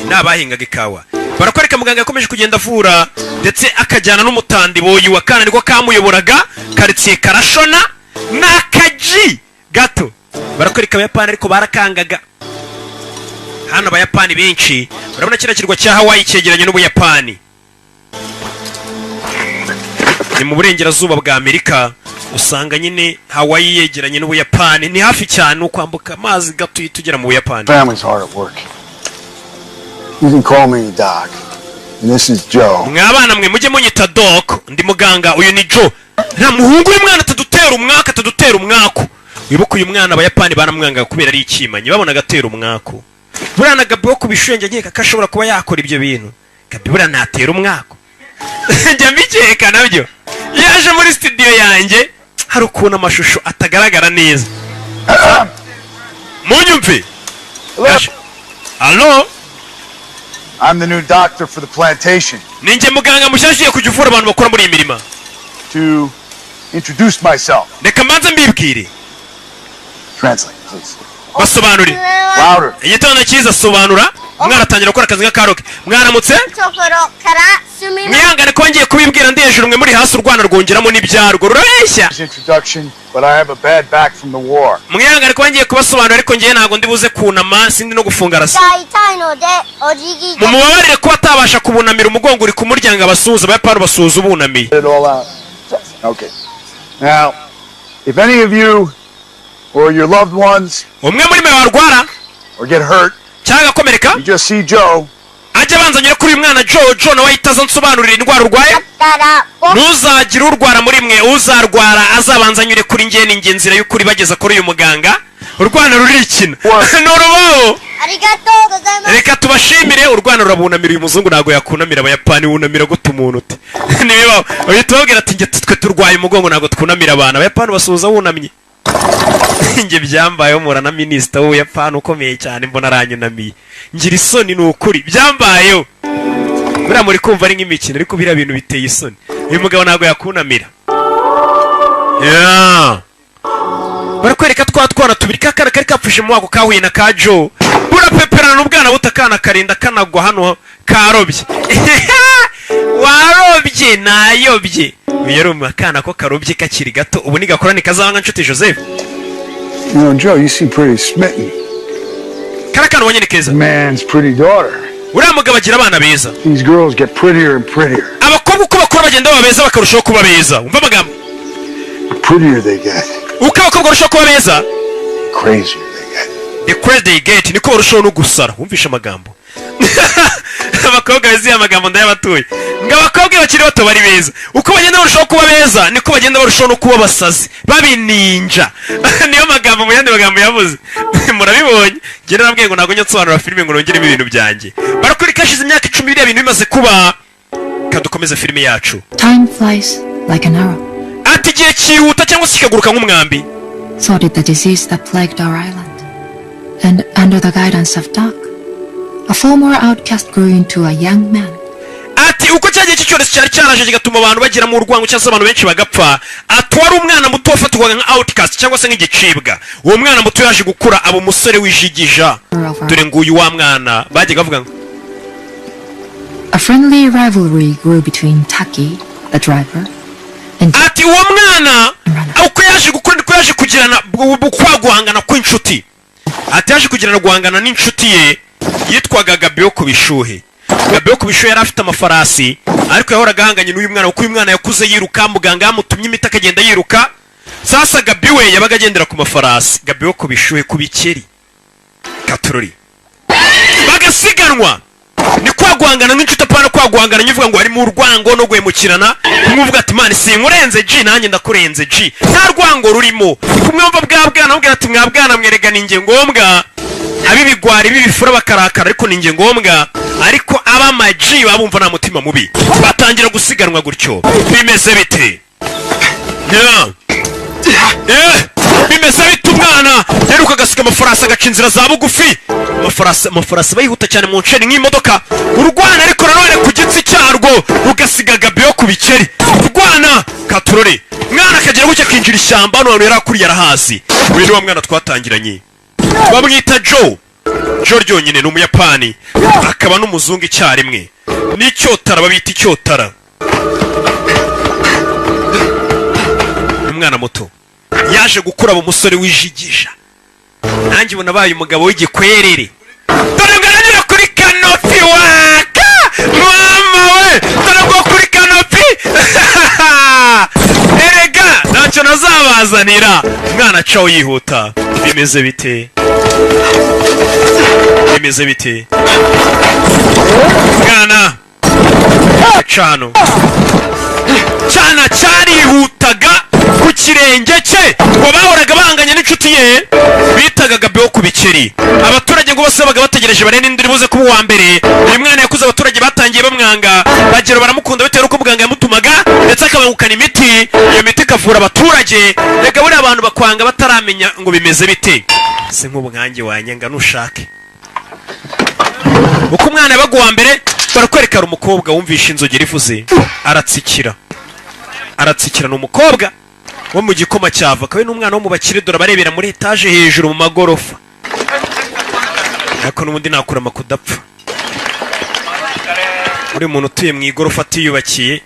ni abahingaga ikawa. Barakwereka muganga yakomeje kugenda avura, ndetse akajyana n'umutandiboyi wa kana, niko kamuyoboraga. Karitsiye karashona n'akaji gato. Barakwereka Abayapani, ariko barakangaga hano. Abayapani benshi, urabona kiriya kirwa cya Hawaii cyegeranye n'Ubuyapani, ni mu burengerazuba bwa Amerika. Usanga nyine Hawaii yegeranye n'Ubuyapani, ni hafi cyane, ukwambuka amazi gato uhita ugera mu Buyapani. Family's hard at work. You can call me Doc. And this is Joe. Mwabana mwe, mujye munyita Doc, ndi muganga. Uyu ni Joe. Nta muhungu w'umwana atadutera umwaka, atadutera umwaku. Wibuke uyu mwana Abayapani baramwangaga kubera ari ikimanyi, babonaga atera umwaku. Buriya na Gabi wo ku bishenge, nkeka ko ashobora kuba yakora ibyo bintu. Gabi buriya ntatera umwaku, njya mbikeka nabyo. Yaje muri studio yanjye, hari ukuntu amashusho atagaragara neza, munyumve. Alo. I'm the new doctor for the plantation. Ninjye muganga mushyashya ugiye kujya uvura abantu bakora muri iyi mirima. To introduce myself. Reka mbanze mbibwire. Translate, please. Basobanurire. Louder. Igitondo cyiza. Sobanura. Umwana atangira gukora akazi nk'akaroke. Mwaramutse. ところからすみま Mwihangane ko ngiye kubibwira ndi hejuru, mwe muri hasi. Urwana rwongeramo n'ibyarwo rurabeshya. This introduction, but I have a bad back from the war. Mwihangane ko ngiye kubasobanurira, ariko ngewe ntabwo ndi buze kunama, sindi no gufunga rasi. が痛いのでお辞儀が Mumubabarire kuba atabasha kubunamira, umugongo uri kumuryango. Abasuhuza, Abayapani basuhuza ubunamiye. Get it all out. Okay. Now, if any of you or your loved ones Umwe muri mwe warwara or get hurt, cyangwa agakomereka, you just see Joe. ajya abanza anyure kuri uyu mwana Joe. Joe nawe ahita aza nsobanurira indwara urwaye. ったら僕 Ntuzagire urwara muri mwe, uzarwara azabanza anyure kuri njye, ni ingenzi y'ukuri bageza kuri uyu muganga. Urwana rurikina, ni urubaho. ありがとうございます。 Reka tubashimire. Urwana rurabunamira. Uyu muzungu ntabwo yakunamira Abayapani. Wunamira gute umuntu ute? Ntibibaho. Uhita ubabwira ati njye twe turwaye umugongo, ntabwo twunamira abantu. Abayapani basuhuza wunamye. Njye byambayeho, mpura na minisita w'Ubuyapani ukomeye cyane, mbona aranyunamiye, ngira isoni. Ni ukuri byambayeho. Buriya muri kumva ari nk'imikino, ariko biriya bintu biteye isoni. Uyu mugabo ntabwo yakunamira. Yeah. Barakwereka twa twana tubiri, kakana kari kapfushe mu wako kahuye na ka Joe, burapeperana ubwana buto. Akana karinda kanagwa hano karobye. Warobye nayobye. Uyu yari akana ko karobye kakiri gato, ubu nigakora ntikazaba nka Nshuti Joseph. You know, Joe, you seem pretty smitten. Kariya kana ubonye ni keza. Man's pretty daughter. Uriya mugabo agira abana beza. These girls get prettier and prettier. Abakobwa uko bakura bagenda baba beza, bakarushaho kuba beza. Wumva amagambo. The prettier they get, Uko abakobwa barushaho kuba beza, the crazier they get. the crazy they get, niko barushaho no gusara. Wumvishe amagambo? Abakobwa biziye amagambo ndayabatuye ngo abakobwa iyo bakiri bato bari beza, uko bagenda barushaho kuba beza niko bagenda barushaho no kuba abasazi, babininja. Niyo magambo, mu yandi magambo yavuze murabibonye. Njye narabwiye ngo ntabwo njya nsobanura filime ngo nongeremo ibintu byanjye. Barakwereka hashize imyaka 10 biriya bintu bimaze kuba. Kadukomeze filime yacu. Time flies like an arrow. Ati igihe cyihuta cyangwa se kikaguruka nk'umwambi. So did the disease that plagued our island. And under the guidance of Doc, a former outcast grew into a young man. Ati uko cya gihe cy'icyorezo cyari cyaraje kigatuma abantu bagira mu urwango cyangwa se abantu benshi bagapfa, ati wari umwana muto wafatwaga nka outcast cyangwa se nk'igicibwa, uwo mwana muto yaje gukura aba umusore wijigija. Dore nguyu wa mwana bajyaga bavuga ngo A friendly rivalry grew between Taki, the driver, and Ati uwo mwana uko yaje gukura niko yaje kugirana kwa guhangana kw'inshuti. Ati yaje kugirana guhangana n'inshuti ye yitwaga Gabi wo ku bishuhe. Gabi wo ku bishuhe yari afite amafarasi, ariko yahoraga ahanganye n'uyu mwana kuko uyu mwana yakuze yiruka. Muganga yamutumye imiti akagenda yiruka. Sasa Gabi we yabaga agendera ku mafarasi. Gabi wo ku bishuhe, ku bikeri katurori, bagasiganwa. Ni kwa guhangana nk'inshuti, apana kwa guhangana nyivuga ngo harimo urwango no guhemukirana. Kumwe uvuga ati: "Man, sinkurenze G, nanjye ndakurenze G," nta rwango rurimo. Kumwe wumva bwa bwana bubwira ati: "Mwa bwana mwerega ni njye ngombwa." Ab'ibigwari b'ibifura bakarakara, ariko ni njye ngombwa. Ariko ab'ama G baba bumva nta mutima mubi. Batangira gusiganwa gutyo. Bimeze bite? Yeah. Bimeze bite? Umwana yaruka agasiga amafarasi, agaca inzira za bugufi. Amafarasi, amafarasi aba yihuta cyane mu nceri nk'imodoka. Urwana ariko nanone ku gitsi cyarwo rugasiga Gabi yo ku bikeri. Urwana katurore, mwana akagera gutya akinjira ishyamba. Hano hantu yari akuriye arahazi. Uyu ni wa mwana twatangiranye, bamwita Joe. Joe ryonyine ni Umuyapani akaba n'umuzungu icyarimwe. N'icyotara babita icyotara. Ni umwana muto yaje gukura aba umusore wijigija. Nanjye ubona abaye umugabo w'igikwerere. Dore ngo aranyura kuri canopy waka. Mama we, dore ngo kuri canopy. Erega ntacyo. Azabazanira umwana acaho yihuta. Bimeze bite? Bimeze bite? Mwana cano cyana cyarihutaga ku kirenge cye, ngo bahoraga bahanganye n'inshuti ye bitaga Gabe wo ku bikeri. Abaturage ngo bose babaga bategereje barebe n'indi buze kuba uwa mbere. Uyu mwana yakuze, abaturage batangiye bamwanga, bagera baramukunda bitewe n'uko muganga yamutumaga ndetse akabangukana imiti, iyo miti ikavura abaturage. Reka buriya abantu bakwanga bataramenya ngo bimeze bite. Se nk'ubu nkanjye wanyanga nushake uko umwana yabaga uwa mbere. Barakwereka hari umukobwa wumvishe inzogera ivuze, aratsikira, aratsikira. Ni umukobwa wo mu gikoma cyava, akaba ari n'umwana wo mu bakire. Dore abarebera muri etaje hejuru mu magorofa, ariko n'ubundi nakurama kudapfa. Uri muntu utuye mu igorofa atiyubakiye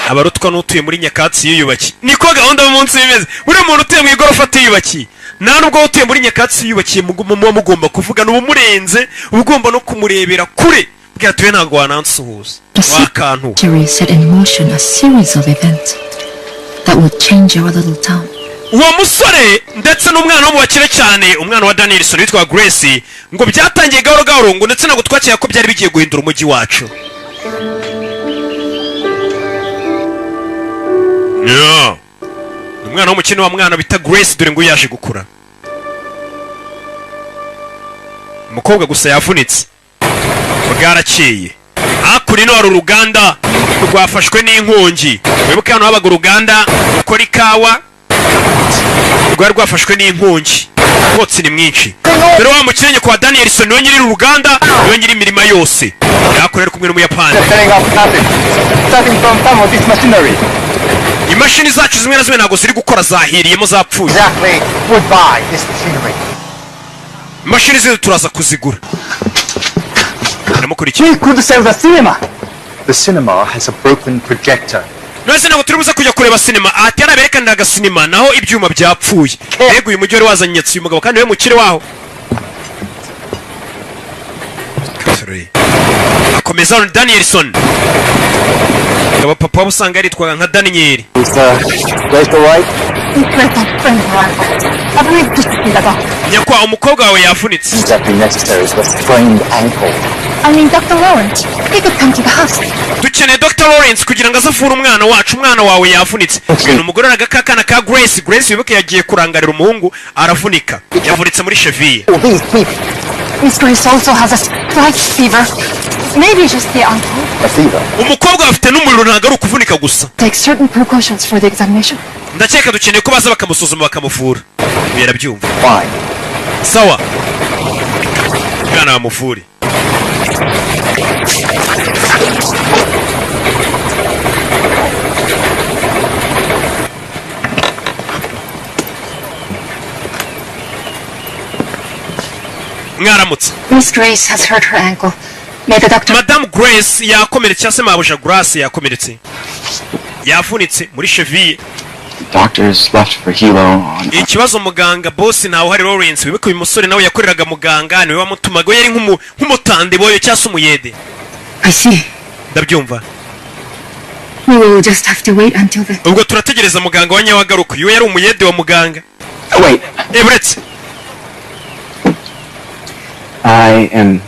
abarutwa n'utuye muri nyakatsi yiyubakiye. Niko gahunda y'umunsi bimeze. Buri muntu utuye mu igorofa atiyubakiye, nta nubwo utuye muri nyakatsi yiyubakiye muba mugomba kuvuga, uba umurenze, uba ugomba no kumurebera kure. Bwira tuye ntabwo wanansuhuza wakantu. Jerry set in motion a series of events that would change our little town. Uwo musore ndetse n'umwana wo mu bakire cyane, umwana wa Danielson witwa Grace, ngo byatangiye gahoro gahoro, ngo ndetse ntabwo twakeka ko byari bigiye guhindura umujyi wacu. Yeah. Ni umwana w'umukene, wa mwana bita Grace. Dore ngo yaje gukura, umukobwa gusa yavunitse. Bwarakeye, hakuno ino hari uruganda rwafashwe n'inkongi. Wibuke hano habaga uruganda rukora ikawa, rwari rwafashwe n'inkongi, umwotsi ni mwinshi. Dore wa mukirenge kwa Danielson, niwe nyiri uruganda, niwe nyiri imirima yose. Yakorera kumwe n'Umuyapani. Setting up nothing. Starting from some of this machinery. Imashini zacu zimwe na zimwe ntabwo ziri gukora, zahiriyemo, zapfuye. Exactly. Would buy this machinery. Imashini zindi turaza kuzigura. Aramukurikiye. We could sell the cinema. The cinema has a broken projector. None ntabwo turi buze kujya kureba sinema? Ati yaraberekaniraga sinema, naho ibyuma byapfuye. Mbega uyu mujyi wari wazanye uyu mugabo, kandi we mukire waho. Katorore. Akomeza hano Danielson. Ngabo papa waba usanga yaritwaga nka Daniel. Is Grace all right? Nyakwa umukobwa wawe yavunitse. Exactly necessary for a sprained ankle. I mean, Dr. Lawrence, he could come to the house. Dukeneye Dr Lawrence kugira ngo aze avure umwana wacu, umwana wawe yavunitse. Ni umugore agakakana ka Grace. Grace, wibuke, yagiye kurangarira umuhungu aravunika, yavunitse muri cheville. All these people. Miss Grace also has a slight fever. Maybe just the ankle. A fever. Umukobwa afite n'umuriro, ntabwo ari ukuvunika gusa. Take certain precautions for the examination. Ndakeka dukeneye ko baza bakamusuzuma, bakamuvura. Ibi arabyumva. Fine. Sawa, umwana bamuvure. Mwaramutse. Miss Grace has hurt her ankle. May the doctor Madamu Grace yakomeretse, cyangwa se mabuja Grace yakomeretse, yavunitse muri cheville. Doctors left for Hilo on Ikibazo, muganga boss ntawe uhari, Lawrence. Wibuke uyu musore nawe yakoreraga muganga, niwe wamutumaga, we yari nk'umutande boyo cyangwa se umuyede. I see. Ndabyumva. We will just have to wait until the Ubwo turategereza muganga wa nyawagaruka. Uyu yari umuyede wa muganga. Wait. Eh, buretse. I am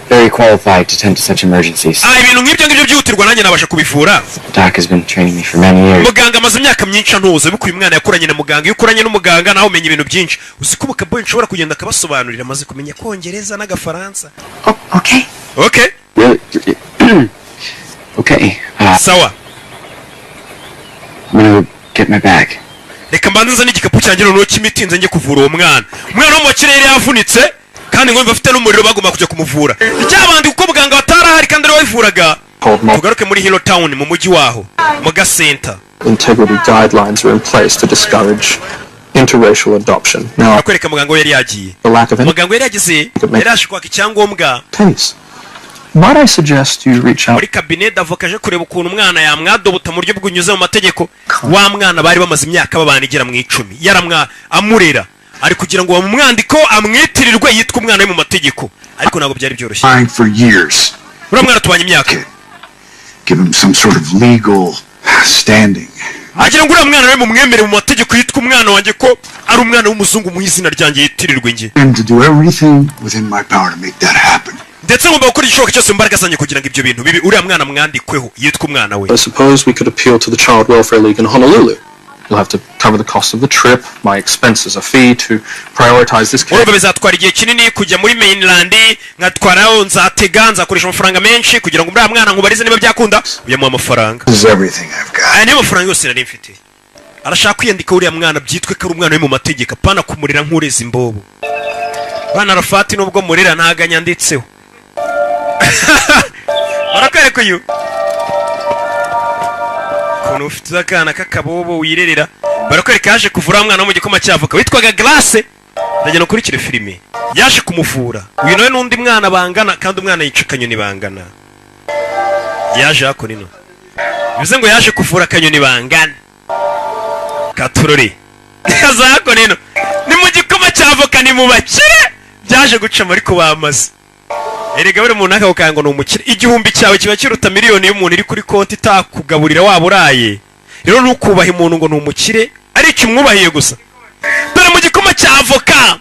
very qualified to tend to such emergencies. Ah, ibintu nk'ibyo ngibyo byihutirwa nanjye nabasha kubivura. Doc has been training me for many years. Muganga amaze imyaka myinshi antuza. Wibuke uyu mwana yakuranye na muganga. Iyo ukuranye n'umuganga nawe umenya ibintu byinshi. Uzi ko ubukaboyi nshobora kugenda akabasobanurira, amaze kumenya Kongereza n'Agafaransa. Oh, okay. Okay. Really? Okay. Sawa. I'm gonna go get my bag. Reka mbanze nzane igikapu cyanjye noneho cy'imiti, nze njye kuvura uwo mwana. Umwana wo mu kirere yavunitse kandi ngo afite n'umuriro, bagomba kujya kumuvura. Icyabandi kuko muganga batarahari kandi ariwe wabivuraga. Tugaruke muri Hilo Town, mu mujyi waho, mu gasenta. Integrity guidelines are in place to discourage interracial adoption. Now, Akwereka muganga we yari yagiye. the lack of any Muganga we yari yagize, yari yaje kwaka icyangombwa case. Might I suggest you reach out muri cabinet d'avocat, aje kureba ukuntu umwana yamwadobota mu buryo bwunyuze mu mategeko. Wa mwana bari bamaze imyaka babana igera mu 10, yaramwa amurera, ari kugira ngo bamumwandiko amwitirirwe, yitwe umwana we mu mategeko, ariko ntabwo byari byoroshye. Trying for years. Uriya mwana tubanye imyaka. Give him some sort of legal Standing. Agira ngo uriya mwana we mumwemere mu mategeko, yitwa umwana wanjye, ko ari umwana w'umuzungu, mu izina ryanjye yitirirwe njye. And to do everything within my power to make that happen. Ndetse ngomba gukora igishoboka cyose mu mbaraga zanjye kugira ngo ibyo bintu bibe, uriya mwana mwandikweho, yitwa umwana we. I suppose we could appeal to the Child Welfare League in Honolulu. You'll have to cover the cost of the trip, my expenses, a fee to prioritize this case. Urumva bizatwara igihe kinini kujya muri mainland, nkatwaraho, nzatega, nzakoresha amafaranga menshi kugira ngo uriya mwana nkubarize niba byakunda. Uyamuha amafaranga. This is everything I've got. Aya niyo mafaranga yose nari mfite. Arashaka kwiyandika uriya mwana, byitwe ko ari umwana we mu mategeko, apana kumurera nk'ureza imbobo. Bana Arafati, nubwo murera ntago anyanditseho. Barakwereka uyu ukuntu ufite akana k'akabobo wirerera. Barakwereka yaje kuvura wa mwana wo mu gikoma cy'avoka witwaga Grace. Ndagenda ukurikire filime. Yaje kumuvura uyu nawe n'undi mwana bangana, kandi umwana yica akanyoni bangana. Yaje hakuno ino, bivuze ngo yaje kuvura akanyoni bangana katurori. Aza hakuno ino, ni mu gikoma cy'avoka, ni mu bakire. Byaje gucamo ariko bamaze. Erega buri muntu akakubwira ngo ni umukire, 1000 cyawe kiba kiruta miliyoni y'umuntu iri kuri konti itakugaburira waba uraye. Rero ntukubahe umuntu ngo ni umukire ari icyo umwubahiye gusa. Dore mu gikoma cya avoka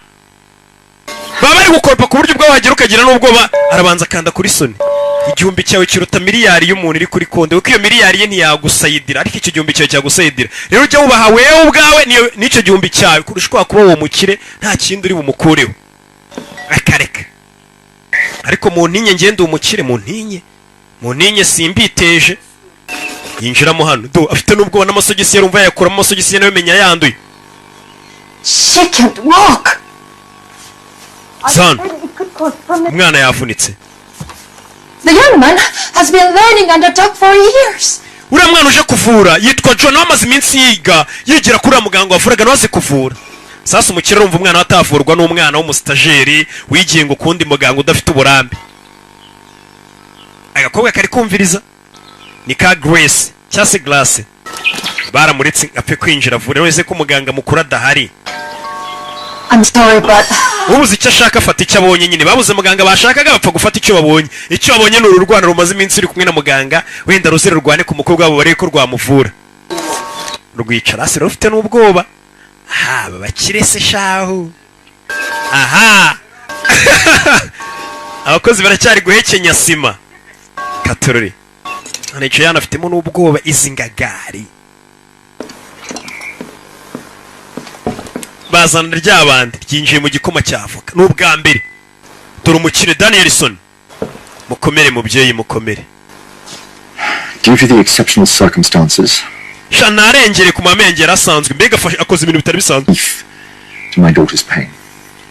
baba bari gukoropa ku buryo ubwo wahagera ukagira n'ubwoba. Arabanza akanda kuri soni. 1000 cyawe kiruta miliyari y'umuntu iri kuri konti, kuko iyo miliyari ye ntiyagusayidira, ariko icyo 1000 cyawe cyagusayidira. Rero ujya wubaha wewe ubwawe n'icyo 1000 cyawe kurusha uko wakuba uwo mukire nta kindi uri bumukureho. Akareka ariko mu ntinye, ngende umukire mu ntinye, mu ntinye simbiteje. Yinjiramo hano, do afite n'ubwoba n'amasogisi, yarumva yayakuramo amasogisi ye nawe menya yanduye. She can't walk. Zano umwana yavunitse. The young man has been learning under Doc for years. Uriya mwana uje kuvura yitwa John, nawe amaze iminsi yiga, yigira kuri uriya muganga wavuraga, nawe azi kuvura. Sasa umukire urumva umwana we atavurwa n'umwana w'umusitageri wigiye ngo ukundi muganga udafite uburambe. Agakobwa kari kumviriza ni ka Grace cyangwa se Grace. Baramuretse apfe kwinjira avure wese ko muganga mukuru adahari. I'm sorry, but Ubuze icyo ashaka afata icyo abonye nyine. Babuze muganga bashakaga, bapfa gufata icyo babonye. Icyo babonye ni uru rwana rumaze iminsi ruri kumwe na muganga, wenda ruze rurwane ku mukobwa wabo, barebe ko rwamuvura. Rwicara hasi rufite n'ubwoba. Aha aba bakire se shahu? Aha abakozi baracyari guhekenya sima katorore. Hano hano afitemo n'ubwoba izi ngagari. Bazana rya bandi ryinjiye mu gikoma cya avoka, ni ubwa mbere. Dore umukire Danielson. Mukomere mubyeyi, mukomere. Due to the exceptional circumstances, Sha ntarengere ku mamengero asanzwe, mbega akoze ibintu bitari bisanzwe. to my daughter's pain.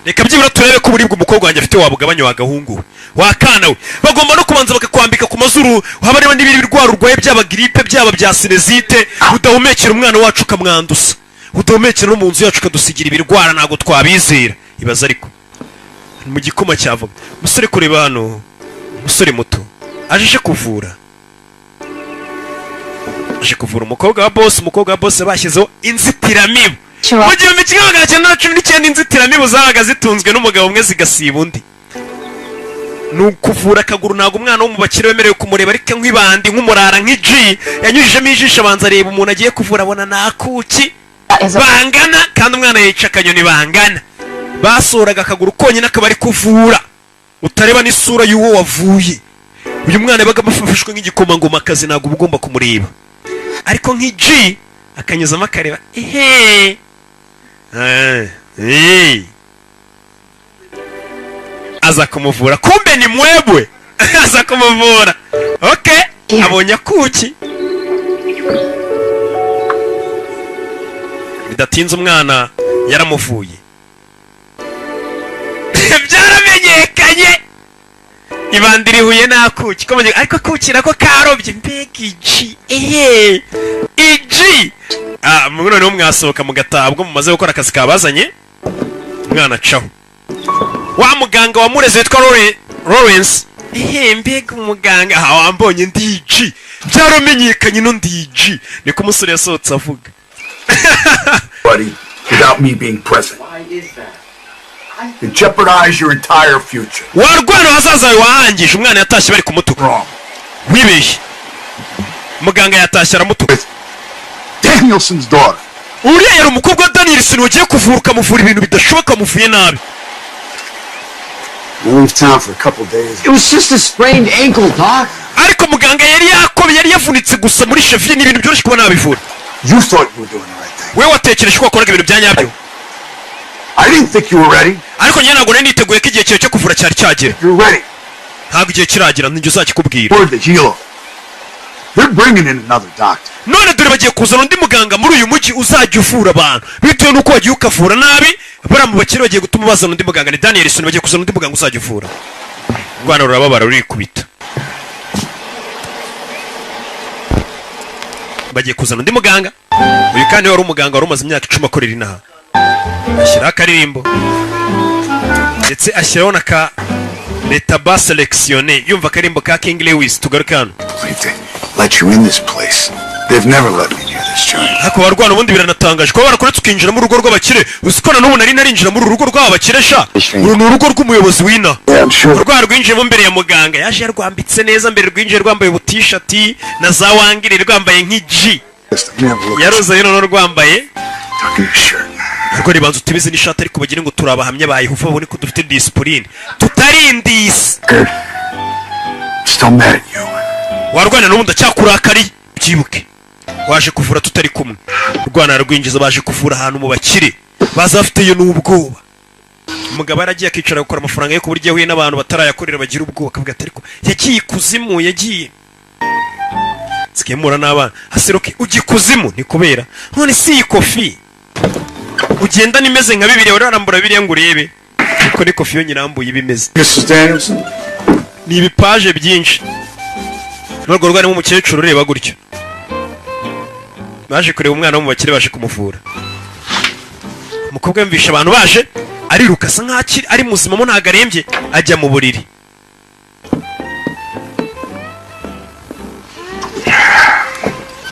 Reka byibura turebe ko uburibwe umukobwa wanjye afite wabugabanya. Wagahungu we, wakana we, bagomba no kubanza bakakwambika ku mazuru, haba hariho n'ibindi birwara urwaye, byaba grippe, byaba bya sinusite. Udahumekera umwana wacu ukamwanduza, udahumekera no mu nzu yacu ukadusigira ibirwara, ntabwo twabizera. Ibaza ariko mu gikoma cyavuga. Umusore kureba hano, umusore muto aje kuvura, aje kuvura umukobwa wa boss. Umukobwa wa boss bashyizeho inzitiramibu mu 1919. Inzitiramibu zabaga zitunzwe n'umugabo umwe zigasiba undi. Ni ukuvura akaguru, ntabwo umwana wo mu bakire wemerewe kumureba, ariko nk'ibandi, nk'umurara, nk'iji yanyujijemo ijisho, abanza areba umuntu agiye kuvura, abona nakuki bangana, kandi umwana yica akanyoni bangana. Basohoraga akaguru konyine akaba ari kuvura, utareba n'isura y'uwo wavuye. Uyu mwana yabaga amufashwe nk'igikomangomakazi, ntabwo uba ugomba kumureba, ariko nk'iji akanyuzamo akareba. Ehe. Eh. Aza kumuvura, kumbe ni mwebwe. Aza kumuvura, okay, abonye akuki. Bidatinze umwana yaramuvuye, byaramenyekanye ibandi rihuye n'akuki ko ariko akuki nako karobye. Mbega iji! Ehe, iji. Ah, noneho mwasohoka mugataha ubwo mumaze gukora akazi kabazanye. Umwana acaho wa muganga wamureze witwa Lawrence. Ehe, mbega umuganga! Aha wambonye ndiji, byaramenyekanye no ndiji. Niko umusore yasohotse avuga. Buddy, without me being present. You jeopardize your entire future. Warwana ahazaza hawe wahangije. Umwana yatashye bari kumutuka. Wibeshye. Muganga yatashye aramutuka. Danielson's daughter. Uriya yari umukobwa wa Danielson wagiye kuvura, ukamuvura ibintu bidashoboka, muvuye nabi. We leave town for a couple days. It was just a sprained ankle, Doc. Ariko muganga yari yakomye, yari yavunitse gusa muri cheville, ni ibintu byoroshye kuba nabivura. You thought you were doing the right thing. We watekereje ko wakoraga ibintu bya nyabyo. I didn't think you were ready. Ariko njye ntabwo nari niteguye ko igihe cyawe cyo kuvura cyari cyagera. You're ready. Ntabwo igihe kiragera, nijye uzakikubwira. Word the healer. They're bringing in another doctor. None dore bagiye kuzana undi muganga muri uyu mujyi uzajya uvura abantu, bitewe n'uko wagiye ukavura nabi. Bariya mu bakire bagiye gutuma bazana undi muganga, ni Danielson. Bagiye kuzana undi muganga uzajya uvura. Urwana rurababara, rurikubita. Bagiye kuzana undi muganga. Uyu kandi wari umuganga wari umaze imyaka 10 akorera inaha. Ashyiraho akaririmbo ndetse ashyiraho na ka leta ba sélectionné, yumva akaririmbo ka King Lewis. Tugaruke hano. Believe they let you in this place. They've never let me near this giant. Ariko warwana ubundi biranatangaje kuba barakuretse ukinjira mu rugo rw'abakire. Uzi ko na n'ubu nari narinjira muri uru rugo rw'aba bakire sha? Uru ni urugo rw'umuyobozi w'ina. Yeah, I'm sure. Urwara rwinjiyemo mbere ya muganga, yaje yarwambitse neza mbere, rwinjiye rwambaye ubutishati na za wangire, rwambaye nk'igi. Let me have a look. Yaruzayo noneho rwambaye. Tuck in your shirt. Ariko ribanza utibize n'ishati, ariko bagire ngo turi abahamya ba Yehova, babone ko dufite disipurine, tutarindisi. Good. Still mad at you. Warwana n'ubu ndacyakurakariye, byibuke waje kuvura tutari kumwe. Rwana rwinjiza, baje kuvura ahantu mu bakire, baza bafiteyo n'ubwoba. Umugabo yaragiye akicara gukora amafaranga ye ku buryo yahuye n'abantu batarayakorera bagira ubwoba, akavuga ati ariko yagiye ikuzimu, yagiye sikemura n'abana hasiroke ujya ikuzimu ni kubera none si iyi kofi ugendana imeze nka Bibiliya. Wari warambura Bibiliya ngo urebe uko ni kofi yo nyirambuye iba imeze? Mrs. Danielson? Ni ibipaje byinshi. N'urwo rwarimo umukecuru ureba gutyo. Baje kureba umwana wo mu bakire, baje kumuvura. Umukobwa yumvisha abantu baje ariruka, asa nkaho akiri ari muzima mo, ntabwo arembye, ajya mu buriri.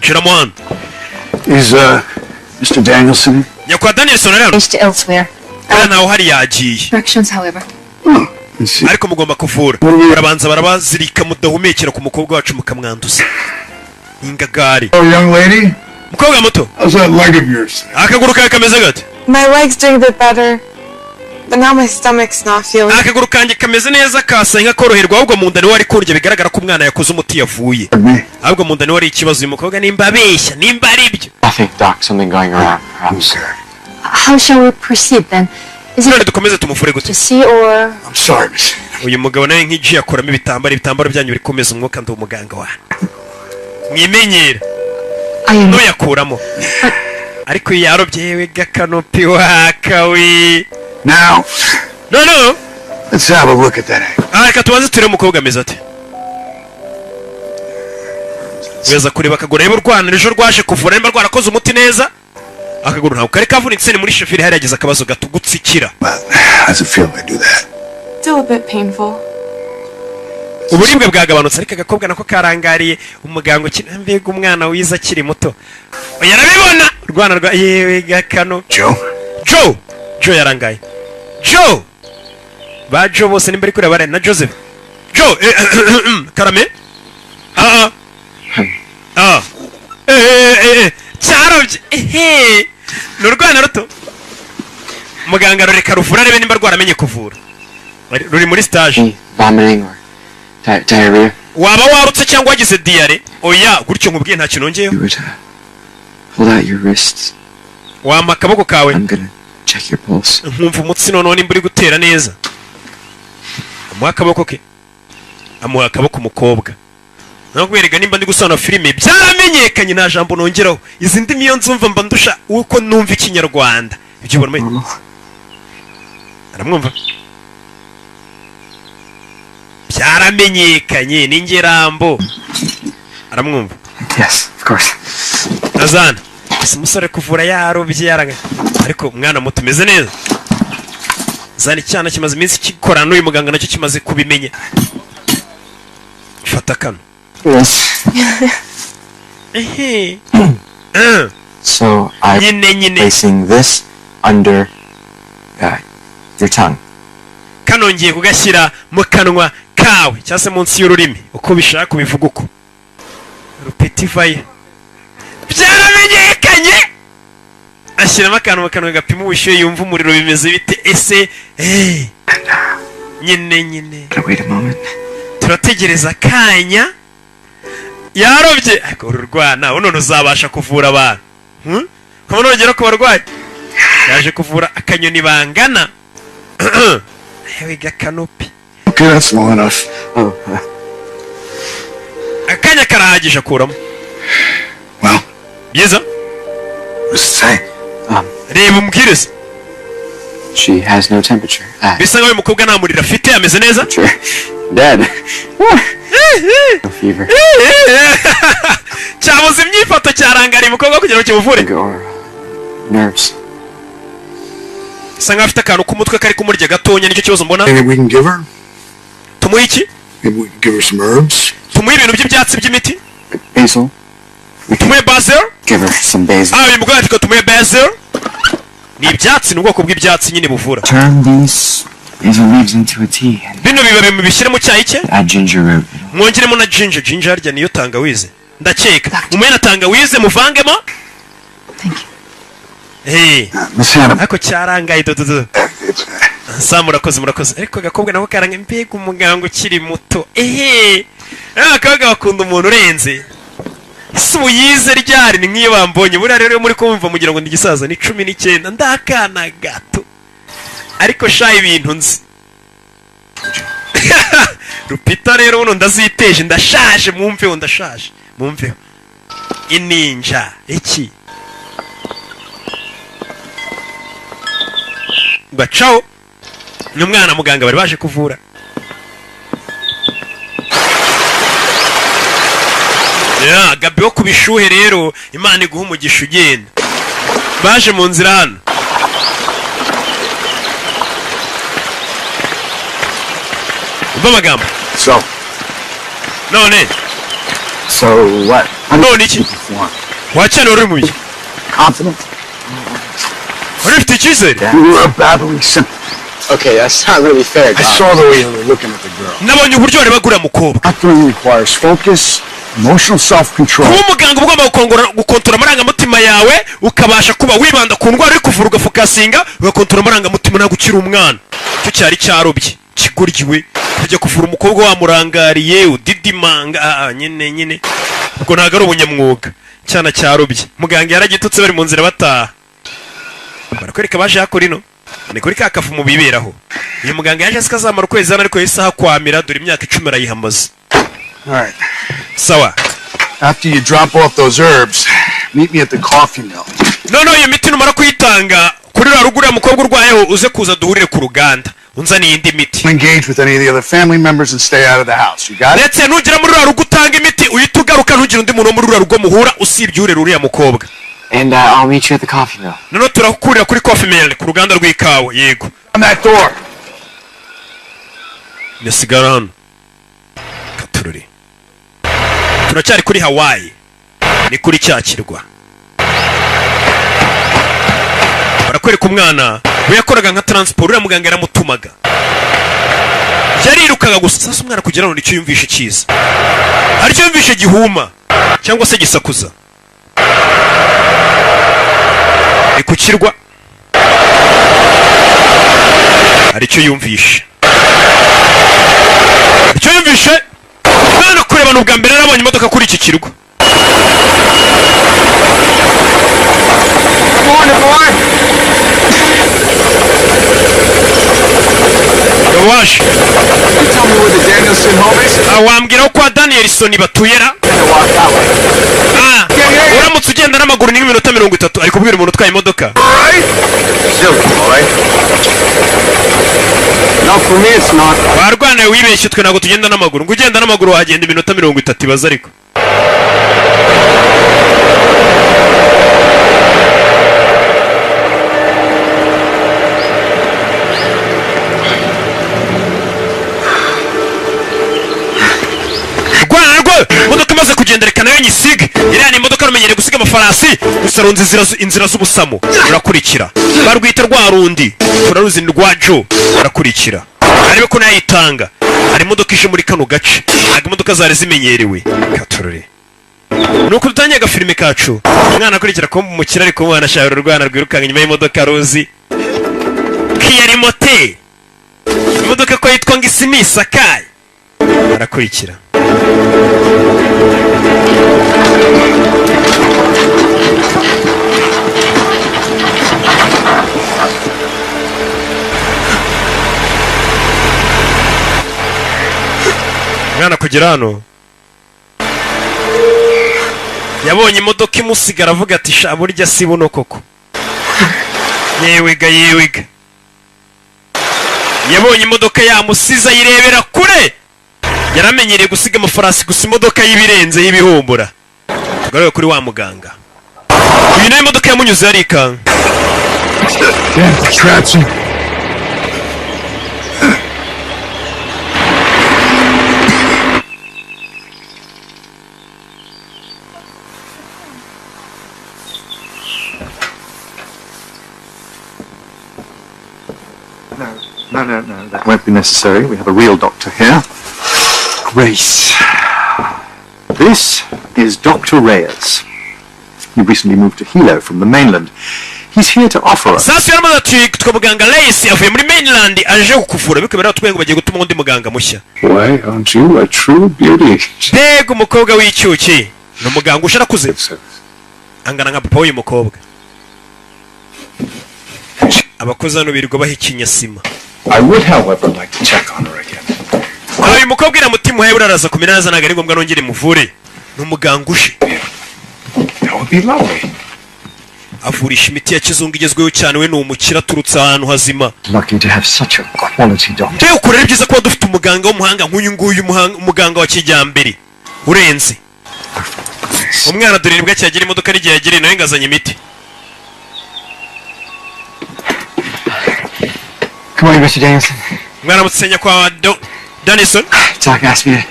Shiramo hano. Is Mr. Danielson? Nyakwa Danielson ari hano? Engaged elsewhere. Hariya ntawe uhari, yagiye. Directions, however. Let's see. Ariko mugomba kuvura, barabanza barabazirika mudahumekera ku mukobwa wacu mukamwanduza ingagari. Oh, young lady, Mukobwa muto. How's that leg of yours? Akaguru kawe kameze gate? My leg's doing a bit better, but now my stomach's not feeling. Akaguru kanjye kameze neza, kasaye nk'akoroherwa, ahubwo mu nda niwe ari kurya. Bigaragara ko umwana yakoze umuti yavuye, Me. ahubwo mu nda niwe ari ikibazo. Uyu mukobwa nimba abeshya, nimba ari byo. Nothing, Doc. Something going around, perhaps. How shall we proceed then? Is None it dukomeze tumuvure gute? to see or I'm sorry, miss. Uyu mugabo nawe nk'igi akuramo ibitambaro, ibitambaro byanyu biri kumeza umwuka, ndi umuganga wanyu mwimenyera. I am Ntuyakuramo, ariko iyo yarobye yewe gakanopi wakawe. Now, No no. let's have a look at that ankle. Ah, reka tubanze turebe umukobwa ameze ate. Weza kureba akaguru, arebe urwana ejo rwaje kuvura nimba rwarakoze umuti neza. Akaguru ntabwo kari kavunitse, ni muri cheville hari yagize akabazo gato, gutsikira. But how's it feel if I do that? Still a bit painful. Uburibwe bwagabanutse, ariko agakobwa nako karangariye umuganga ukina. Mbega umwana wiza akiri muto! Oya, arabibona urwana rwa yewe gakano. Joe? Joe, Joe yarangaye. Joe, ba Joe bose nimba ari kureba bare na Joseph. Joe, karame. Ah ah ah, cyarobye ehe, ni urwana ruto. Muganga rureka ruvura, arebe nimba rwaramenye kuvura. Ruri muri stage. Any vomiting or diarrhea? Waba warutse cyangwa wagize diyare? Oya, gutyo nkubwiye, nta kintu nongeyeho. You would hold out your wrists. Wampa akaboko kawe? I'm gonna check your pulse. Nkumva umutsi noneho nimba uri gutera neza. Amuha akaboko ke, amuha akaboko umukobwa. Nakwereka nimba ndi gusobanura filime byaramenyekanye, nta jambo nongeraho. Izi ndimi iyo nzumva mba ndusha uko numva ikinyarwanda. Ibyo ubona Normal. aramwumva, byaramenyekanye ni ngerambo, aramwumva. Yes, of course. Azana ese umusore kuvura yarobye yaranga, ariko umwana muto umeze neza. Zana icyana kimaze iminsi gikorana n'uyu muganga, nacyo kimaze kubimenya. Fata kano. Yes. Ehe. So I'm Nyine nyine. placing this under your tongue. Kano ngiye kugashyira mu kanwa kawe cyangwa se munsi y'ururimi, uko ubishaka ubivuga uko. Rupeti vayo, byaramenyekanye. Ashyiramo akantu mu kanwa gapima ubushyuhe, yumva umuriro bimeze bite ese. Nyine nyine. Gotta wait a moment. Turategereza akanya. Yarobye, ariko uru rwana ubu none uzabasha kuvura abantu? Ukaba nongera ku barwayi yaje kuvura akanyoni bangana yewe gakanopi. Okay, that's long enough. Oh, Akanya karahagije, akuramo. Well, Byiza. what's it say? Reba umbwirize. She has no temperature. Ah, Bisa nkaho uyu mukobwa nta muriro afite, ameze neza. sure. Dead. No fever. Cyabuze imyifato, cyarangariye umukobwa kugira ngo kimuvure. Or nerves. Bisa nkaho afite akantu k'umutwe kari kumurya gatonya, nicyo kibazo mbona. Anything we can give her? Tumuhe iki? Maybe we can give her some herbs. Tumuhe ibintu by'ibyatsi by'imiti. Basil. We can Tumuhe basil. give her some basil. Ah, uyu mugore ati tumuhe basil, ni ibyatsi, ni ubwoko bw'ibyatsi nyine buvura. Turn these basil leaves into a tea and Bino bibabi mubishyire mu cyayi cye. add ginger root. Mwongeremo na ginger. Ginger harya niyo tangawizi ndakeka. Mumuhe na tangawizi muvangemo. Thank you. Hey. Miss Hannah, Ariko cyarangaye dododo. it's Sa murakoze, murakoze. Ariko agakobwa nako karangaye, mbega umuganga ukiri muto. Ehe, abakobwa bakunda umuntu urenze. Ese ubu yize ryari? Ni nk'iyo bambonye buriya rero, iyo muri kumva mugira ngo ndi igisaza, ni 19, ndakana gato, ariko sha ibintu nzi rupita rero buno ndaziteje, ndashaje, mwumveho, ndashaje, mwumveho ininja iki bacaho. Ni umwana muganga bari baje kuvura. Ya Gabi wo ku bishuhe rero, Imana iguha umugisha. Ugenda baje mu nzira hano. Umva amagambo. So, None So what? None iki? Perform. Wacana wari uri mu biki? Confident? Wari ufite icyizere? You were babbling simple. Okay, that's not really fair, I Doc. saw the way you were looking at the girl. Nabonye uburyo wareba uriya mukobwa. Doctoring requires focus, emotional self-control. Kuba umuganga uba ugomba gukontorora amarangamutima yawe, ukabasha kuba wibanda ku ndwara uri kuvura, ugafokasinga, ugakontorora amarangamutima. Ntabwo ukiri umwana. Icyo cyari cyarobye kigoryiwe kujya kuvura umukobwa wamurangariye udidimanga. Ah, nyine nyine ubwo ntabwo ari ubunyamwuga. Cyana cyarobye, muganga yaragitutse bari mu nzira bataha. Barakwereka baje hakora ino ni kuri ka kavumu biberaho. Uyu muganga yaje asika azamara ukwezi hano, ariko yahise ahakwamira. Dore imyaka 10 arayihamaze. All right. Sawa. After you drop off those herbs, meet me at the coffee mill. Noneho iyo miti numara kuyitanga kuri ruriya rugo uriya mukobwa urwayeho, uze kuza duhurire ku ruganda unzaniye indi miti. Engage with any of the other family members and stay out of the house. You got it? Ndetse nugera muri ruriya rugo utanga imiti, uhita ugaruka, ntugire undi muntu wo muri ruriya rugo muhura usibye urera uriya mukobwa. And I'll meet you at the coffee mill. Noneho turakurira kuri coffee mill, ku ruganda rw'ikawa, yego. On that door. Ndasigara hano katururi. Turacyari kuri Hawaii, ni kuri cya kirwa. Barakwereka umwana we yakoraga nka transport, uriya muganga yaramutumaga, yarirukaga gusa. Sasa umwana kugira ngo nicyo yumvishe cyiza, hari icyo yumvishe gihuma cyangwa se gisakuza, ni ku kirwa, hari icyo yumvishe, icyo yumvishe mwana kurebana. Ubwa mbere yarabonye imodoka kuri iki kirwa. Morning, boy. Waje. You tell me where the Danielson home is? Ah, wambwira ko kwa Danielson batuyera? Gonna walk that way. Ah, uramutse ugenda n'amaguru ni nk'iminota 30, ari kubwira umuntu utwaye imodoka. All right? Silly, all right? No, for me it's not. Warwanaye wibeshye, twe ntabwo tugenda n'amaguru. Ngo ugenda n'amaguru wagenda iminota 30, ibaze ariko. Rwana rwo imodoka imaze kugenda, reka nayo nyisige. Iriya ni imodoka rumenyereye gusiga amafarasi gusa, runze inzira z'ubusamo. Rurakurikira, barwita rwa rundi turaruzi, ni rwa Jo. Rurakurikira arebe ko nayitanga. Hari imodoka ije muri kano gace, ntabwo imodoka zari zimenyerewe. Katorore. Nuko dutangiye agafilime kacu, umwana akurikira ko umukire ari kumwana ashaka urwana rwirukanka inyuma y'imodoka, ruzi kiyari moteri imodoka ko yitwa ngo isi ni isakaye, arakurikira. Umwana kugera hano yabonye imodoka imusigara, avuga ati: "Sha, burya si buno koko." Yewega yewega, yabonye imodoka yamusize, ayirebera kure. Yaramenyereye gusiga amafarasi gusa, imodoka y'ibirenze y'ibihumbura. Tugaruke kuri wa muganga, uyu nawe imodoka yamunyuze yarikanga. Damn contraption. No, that won't be necessary. We have a real doctor here. Grace. This is Dr. Reyes. He recently moved to Hilo from the mainland. He's here to offer us. Sasa yaramaze ati: "Twa muganga Reyes avuye muri mainland aje kukuvura." Bikaba batubwiye ngo bagiye gutuma undi muganga mushya. Why, aren't you a true beauty? Mbega umukobwa w'icyuki! Ni umuganga usha, arakuze, angana nka papa w'uyu mukobwa. Abakozi hano birirwa bahikinya sima. I would, however, like to check on her again. Uyu mukobwa iramutima uhaye buraraza kumera neza, ntabwo ari ngombwa nongere muvure, ni umuganga uje. That would be lovely. Avurisha imiti ya kizungu igezweho cyane. We ni umukire, aturutse ahantu hazima. Lucky to have such a quality doctor. Mbega ukuntu ari byiza kuba dufite umuganga w'umuhanga nk'uyu nguyu, umuganga wa kijyambere urenze. Umwana dore nibwo akiyagira imodoka n'igihe yagiriye nawe ngazanye imiti. Good morning, Mr. Danielson. Mwaramutse nyakwa Danielson. Doc asked me to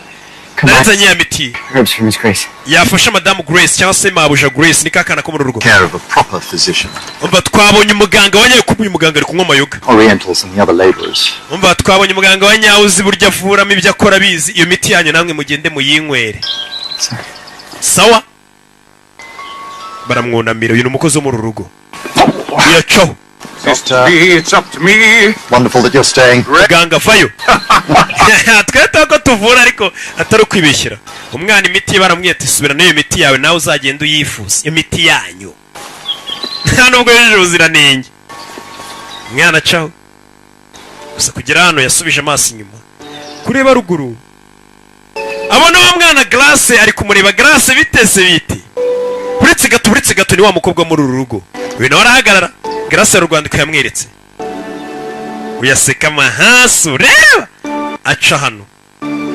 come back. Nazanye ya miti Herbs for Miss Grace. yafasha madamu Grace, cyangwa se mabuja Grace, ni kakana ko muri rugo. Care of a proper physician. Umva, twabonye umuganga wa nyawe, kuko uyu muganga ari kunywa amayoga. Orientals and the other laborers. Umva, twabonye umuganga wa nyawe uzi buryo avuramo, ibyo akora abizi. Iyo miti yanyu namwe mugende muyinywere. Sawa, baramwunamira. Uyu ni umukozi wo muri uru rugo, uyacaho. Doctor. It's up to me. Wonderful that you're staying. Muganga vayo, twete ko tuvura ariko atari ukwibeshyera. Umwana imiti ye baramubwiye ati: "Subira n'iyo miti yawe, nawe uzagenda uyifuza iyo miti yanyu." Nta nubwo yujuje ubuziranenge. Umwana acaho gusa, kugera hano yasubije amaso inyuma kureba ruguru, abona wa mwana Grace ari kumureba. Grace, bitese biti? Uretse gato, uretse gato, ni wa mukobwa muri uru rugo. Uyu nawe arahagarara. Grace hari urwandiko yamweretse, uyaseka amahasu. Reba, aca hano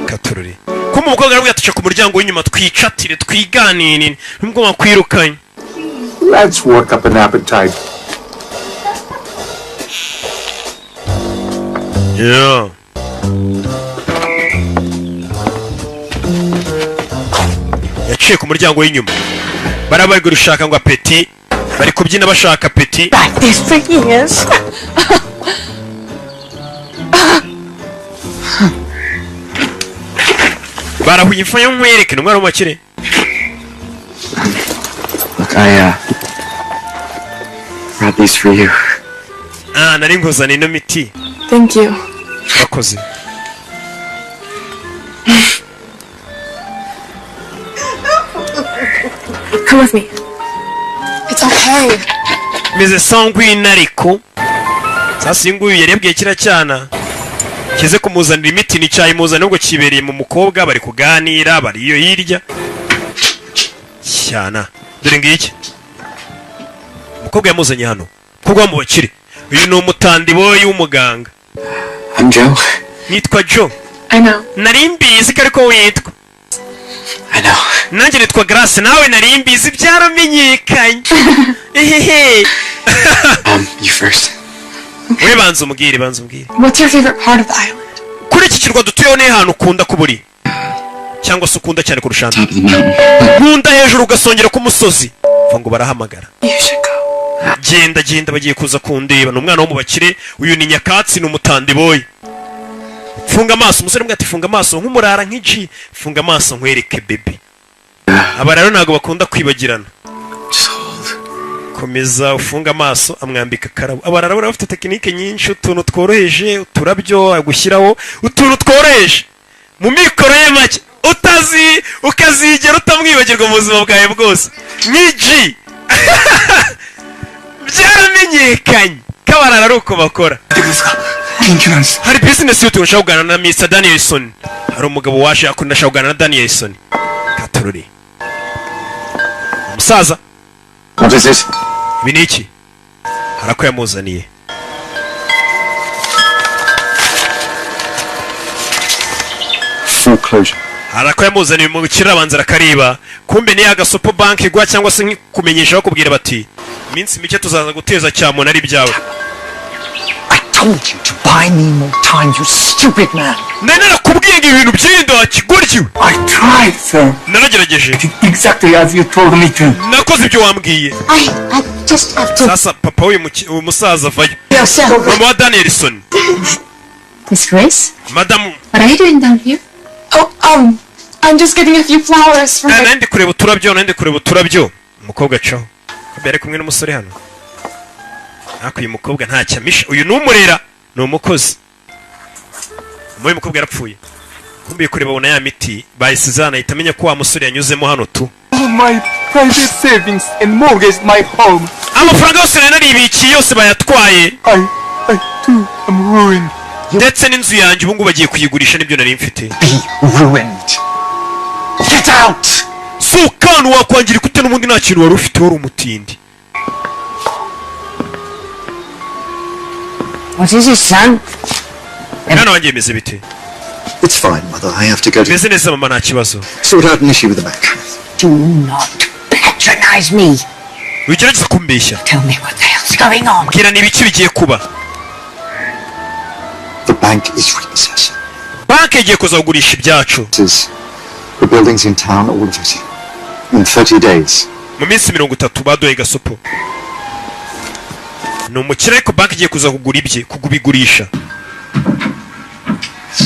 katurore ko umukobwa aramubwira ati: "Ca ku muryango w'inyuma twicatire twiganirire, nubwo wakwirukanye." Let's work up an appetite. Yeah. Yaciye ku muryango w'inyuma, bari bari gushaka ngo appétit, bari kubyina bashaka appétit. This freaking is. Barahuye imfa yo nkwereke, ni umwana w'umukire. Look, I brought these for you. Ah, nari nkuzaniye ino miti. Thank you. Urakoze. Come with me. It's okay. Meze sangwine, ariko sasa uyu nguyu yari yabwiye kiriya cyana kize kumuzanira imiti, nticyayimuzanira, ubwo kibereye mu mukobwa, bari kuganira, bari iyo hirya cyana. Dore ngiki, umukobwa yamuzanye hano, umukobwa wo mu bakire. Uyu ni umutandiboyi w'umuganga. I'm Joe. Nitwa Joe. I know. Nari mbizi ko ariko witwa. I know. Nanjye nitwa Grace, nawe nari mbizi, byaramenyekanye, ehehe. You first. We banza umbwire, banza umbwire. What's your favorite part of the island? Kuri iki kirwa dutuyeho, ni ahantu ukunda kuba uri, cyangwa se ukunda cyane kurusha ahandi? Top of the mountain. Nkunda hejuru ugasongera k'umusozi. Mva ngo barahamagara. You should go. Genda, genda, bagiye kuza kundeba. Ni umwana wo mu bakire, uyu ni nyakatsi, ni umutandiboyi. Funga amaso umusore mbwa ati: "Funga amaso nk'umurara nk'igi, funga amaso nkwereke bebe." Aba rero ntabwo bakunda kwibagirana. Komeza ufunge amaso. Amwambika akarabo. Aba rero bafite tekinike nyinshi, utuntu tworoheje, uturabyo, agushyiraho utuntu tworoheje mu mikoro ye make, utazi ukazigera utamwibagirwa mu buzima bwawe bwose. Nk'igi byaramenyekanye ko abarara ari uko bakora. Hari bizinesi y'utuntu ushaka kuganira na Mr Danielson. Hari umugabo waje akunda, ashaka kuganira na Danielson. Katorori umusaza. What is this? Ibi ni iki? Hari ako yamuzaniye. Foreclosure. Hari ako yamuzaniye mu kirere, abanza arakariba. Kumbe ni agasopo banki igwa cyangwa se nkikumenyesha, bakubwira bati iminsi mike tuzaza guteza cyamuntu ari ibyawe. I told you to buy me more time, you stupid man. Nari narakubwiye ngo ibintu by'inda wakigoryiwe. I tried, sir. Naragerageje. Exactly as you told me to. Nakoze ibyo wambwiye. I just have to. Sasa papa w'uyu uyu musaza avayo. Yourself. Mama wa Danielson. Miss Grace, Madamu. what are you doing down here? Oh, I'm just getting a few flowers for my Nari ndi kureba uturabyo, nari ndi kureba uturabyo. Umukobwa acaho. Kumbe yari kumwe n'umusore hano. Ariko uyu mukobwa ntacyo amisha. Uyu ni umurera, ni umukozi. Mama w'uyu mukobwa yarapfuye. Kumbe kureba abona ya miti bayisize hano, ahita amenya ko wa musore yanyuzemo hano tu. All my private savings and mortgaged my home. Amafaranga yose nari naribikiye yose bayatwaye. I too am ruined. Ndetse n'inzu yanjye ubu ngubu bagiye kuyigurisha, n'ibyo nari mfite. Be ruined. Get out! Si ukantu wakwangirika ute? N'ubundi nta kintu wari ufite, wari umutindi. What is it, son? Mwana wanjye, bimeze bite? It's fine, Mother. I have to go to Bimeze neza mama, nta kibazo. sort out an issue with the bank. Do not patronize me. Wigerageza kumbeshya. Tell me what the hell's going on. Mbwira, ni ibiki bigiye kuba? The bank is repossessing. Banki igiye kuza kugurisha ibyacu. It is the buildings in town, all of it. In 30 days. Mu minsi 30 baduhaye gasopo. Ni umukire, ariko banki igiye kuza kugura ibye, kugubigurisha.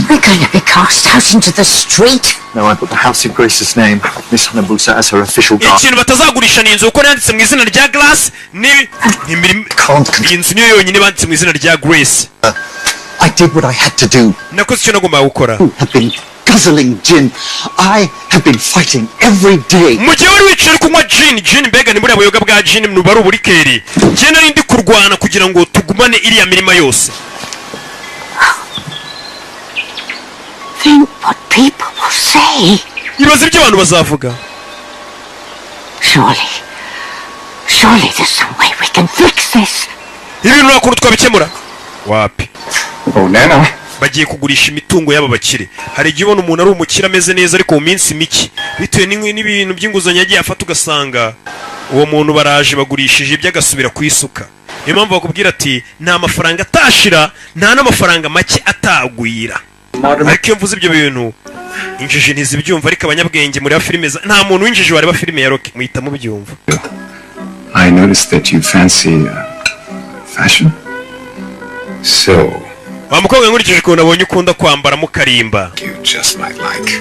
We're going to be cast out into the street. No, I put the house in Grace's name, Miss Hanabusa as her official guard. Ikintu batazagurisha ni inzu, kuko yanditse mu izina rya Grace. Ni imirimo Can't iyi nzu niyo yonyine banditse mu izina rya Grace. I did what I had to do. Nakoze icyo nagombaga gukora. You have been guzzling gin. I have been fighting every day. Mu gihe wari wicaye uri kunywa gin, gin mbega ni buriya buyoga bwa gin nuba ari uburikeri, njye nari ndi kurwana kugira ngo tugumane iriya mirima yose. Think what people will say. Ibaze ibyo abantu bazavuga. Surely, surely there's some way we can fix this. Ibintu nta kuntu twabikemura? Wapi. Oh, Nana. Bagiye kugurisha imitungo y'aba bakire. Hari igihe ubona umuntu ari umukire ameze neza, ariko mu minsi mike, bitewe n'ibintu by'inguzanyo yagiye afata, ugasanga uwo muntu baraje bagurishije ibyo, agasubira ku isuka. Niyo mpamvu bakubwira ati nta mafaranga atashira, nta n'amafaranga make atagwira. Ariko iyo mvuze ibyo bintu injiji ntizibyumva, ariko abanyabwenge mureba filime nta muntu w'injiji wareba filime ya Rocky, muhita mubyumva. I noticed that you fancy fashion. So, Wa mukobwa, nkurikije ukuntu abonye ukunda kwambara mukarimba, you just might like.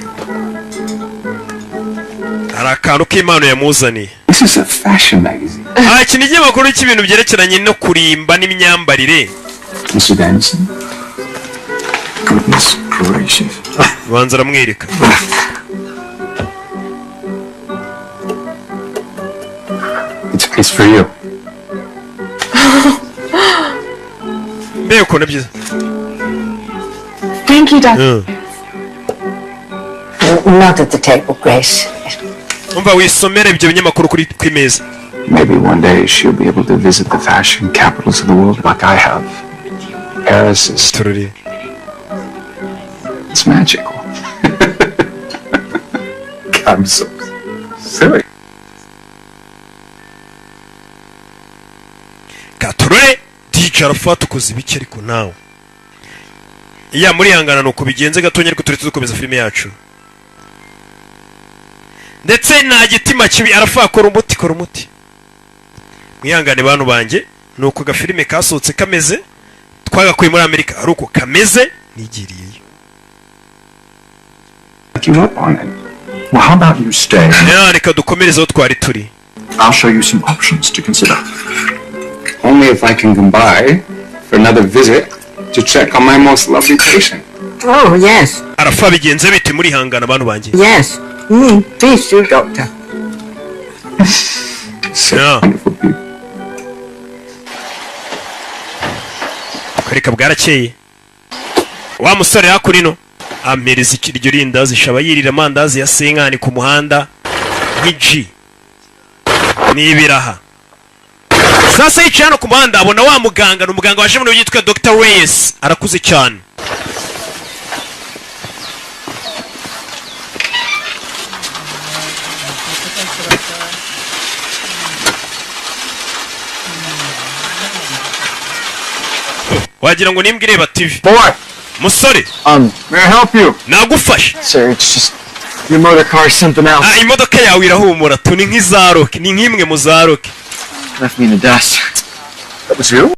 hari akantu k'impano yamuzaniye. This is a fashion magazine. Ah, iki ni ikinyamakuru cy'ibintu byerekeranye no kurimba n'imyambarire. Mr. Danielson? Goodness gracious. Banza aramwereka. It's for you. Mbega ukuntu byiza! Thank you, Doctor. Not at the table, Grace. Umva, wisomere ibyo binyamakuru kuri ku imeza. Maybe one day she'll be able to visit the fashion capitals of the world like I have. Paris is Tururi. it's magical. I'm so silly. Katurore DJ Arafat ukoze ibiki? Ariko nawe iya murihangana ni uko bigenze gatonya, ariko turetse dukomeza filime yacu. Ndetse nta gitima kibi. Arafat, kora umuti, kora umuti. Mwihangane bantu banjye, ni uko gafilime kasohotse kameze, twagakuye muri Amerika ari uko kameze, nigiriyeyo. Pick you up on it. Well, how about you stay? Ya, reka dukomereze aho twari turi. I'll show you some options to consider. Only if I can come by for another visit to check on my most lovely patient. Oh, yes, Arafa, bigenze bite? Murihangana, abantu banjye. Yes. Please do, Doctor. So Yeah. wonderful people. Kwereka bwarakeye, wa musore hakurino ampereza iryo rindazi, shaba yirira amandazi ya senkani ku muhanda nk'iji n'ibiraha. Sasa yicaye hano ku muhanda, abona wa muganga. Ni umuganga waje muri yitwa Dr Reyes, arakuze cyane. Wagira ngo nimbwa ireba TV. Boy! Musore. May I help you? Nagufasha? Sir, it's just your motor car is something else. Ah, imodoka yawe irahumura tu, ni nk'iza Rocky, ni nk'imwe mu za Rocky. Left me in the dust. That was you?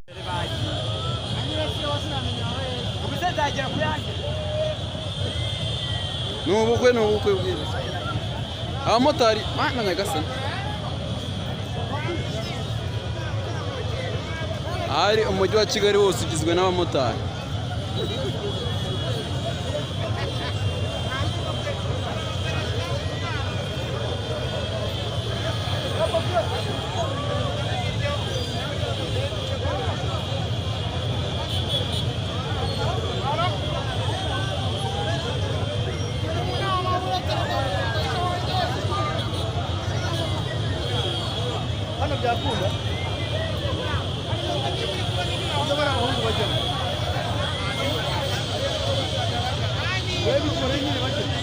Ni ubukwe, ni ubukwe bwiza. Abamotari, mana nyagasani, ahari umujyi wa Kigali wose ugizwe n'abamotari. Hano byakunda iyo bari abahungu bajyamo, we bikore nyine bajyamo.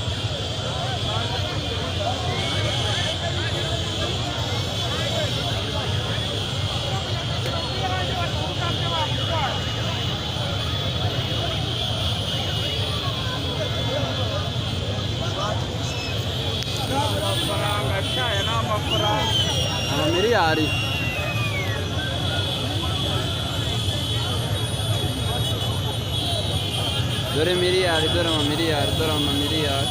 Amamiliyari. Dore miliyari, dore amamiliyari, dore amamiliyari.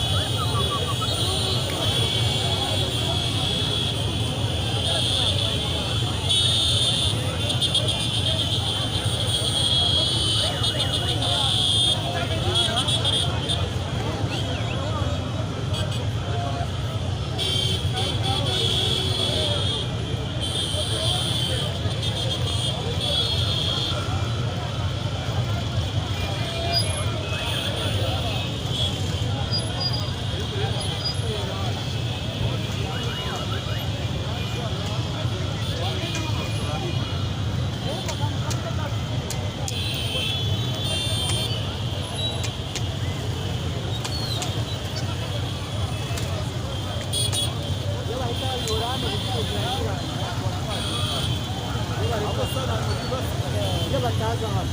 Iyo bataza hano.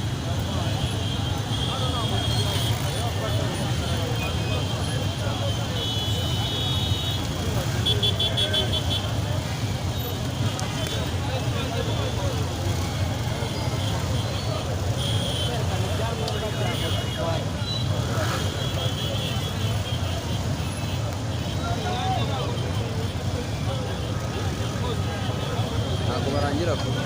Ntabwo barangira vuba.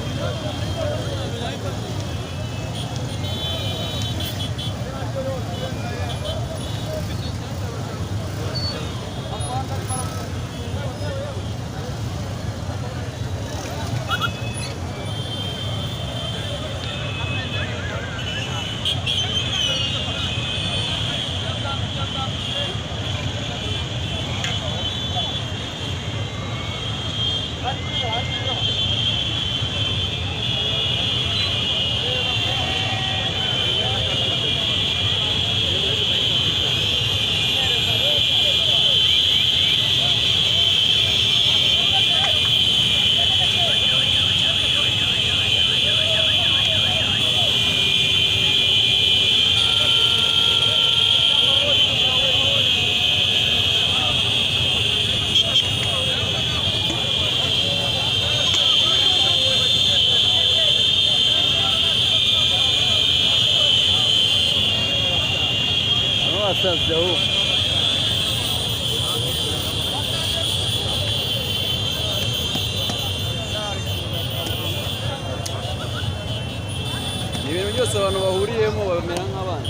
Baba basaze ahubwo. Byose abantu bahuriyemo bamera nk'abana.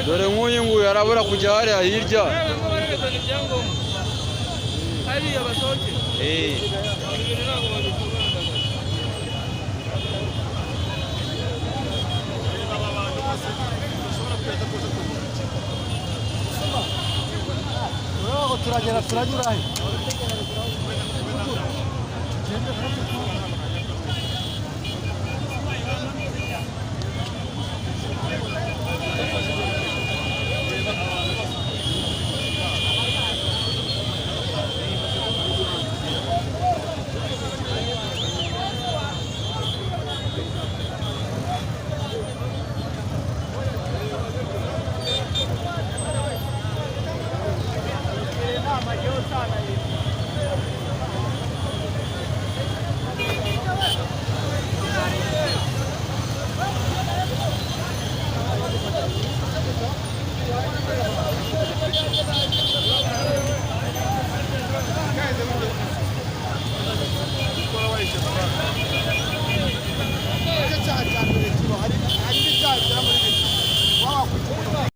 Dore nk'uyu nguyu arabura kujya hariya hirya. Turagera turanyura he?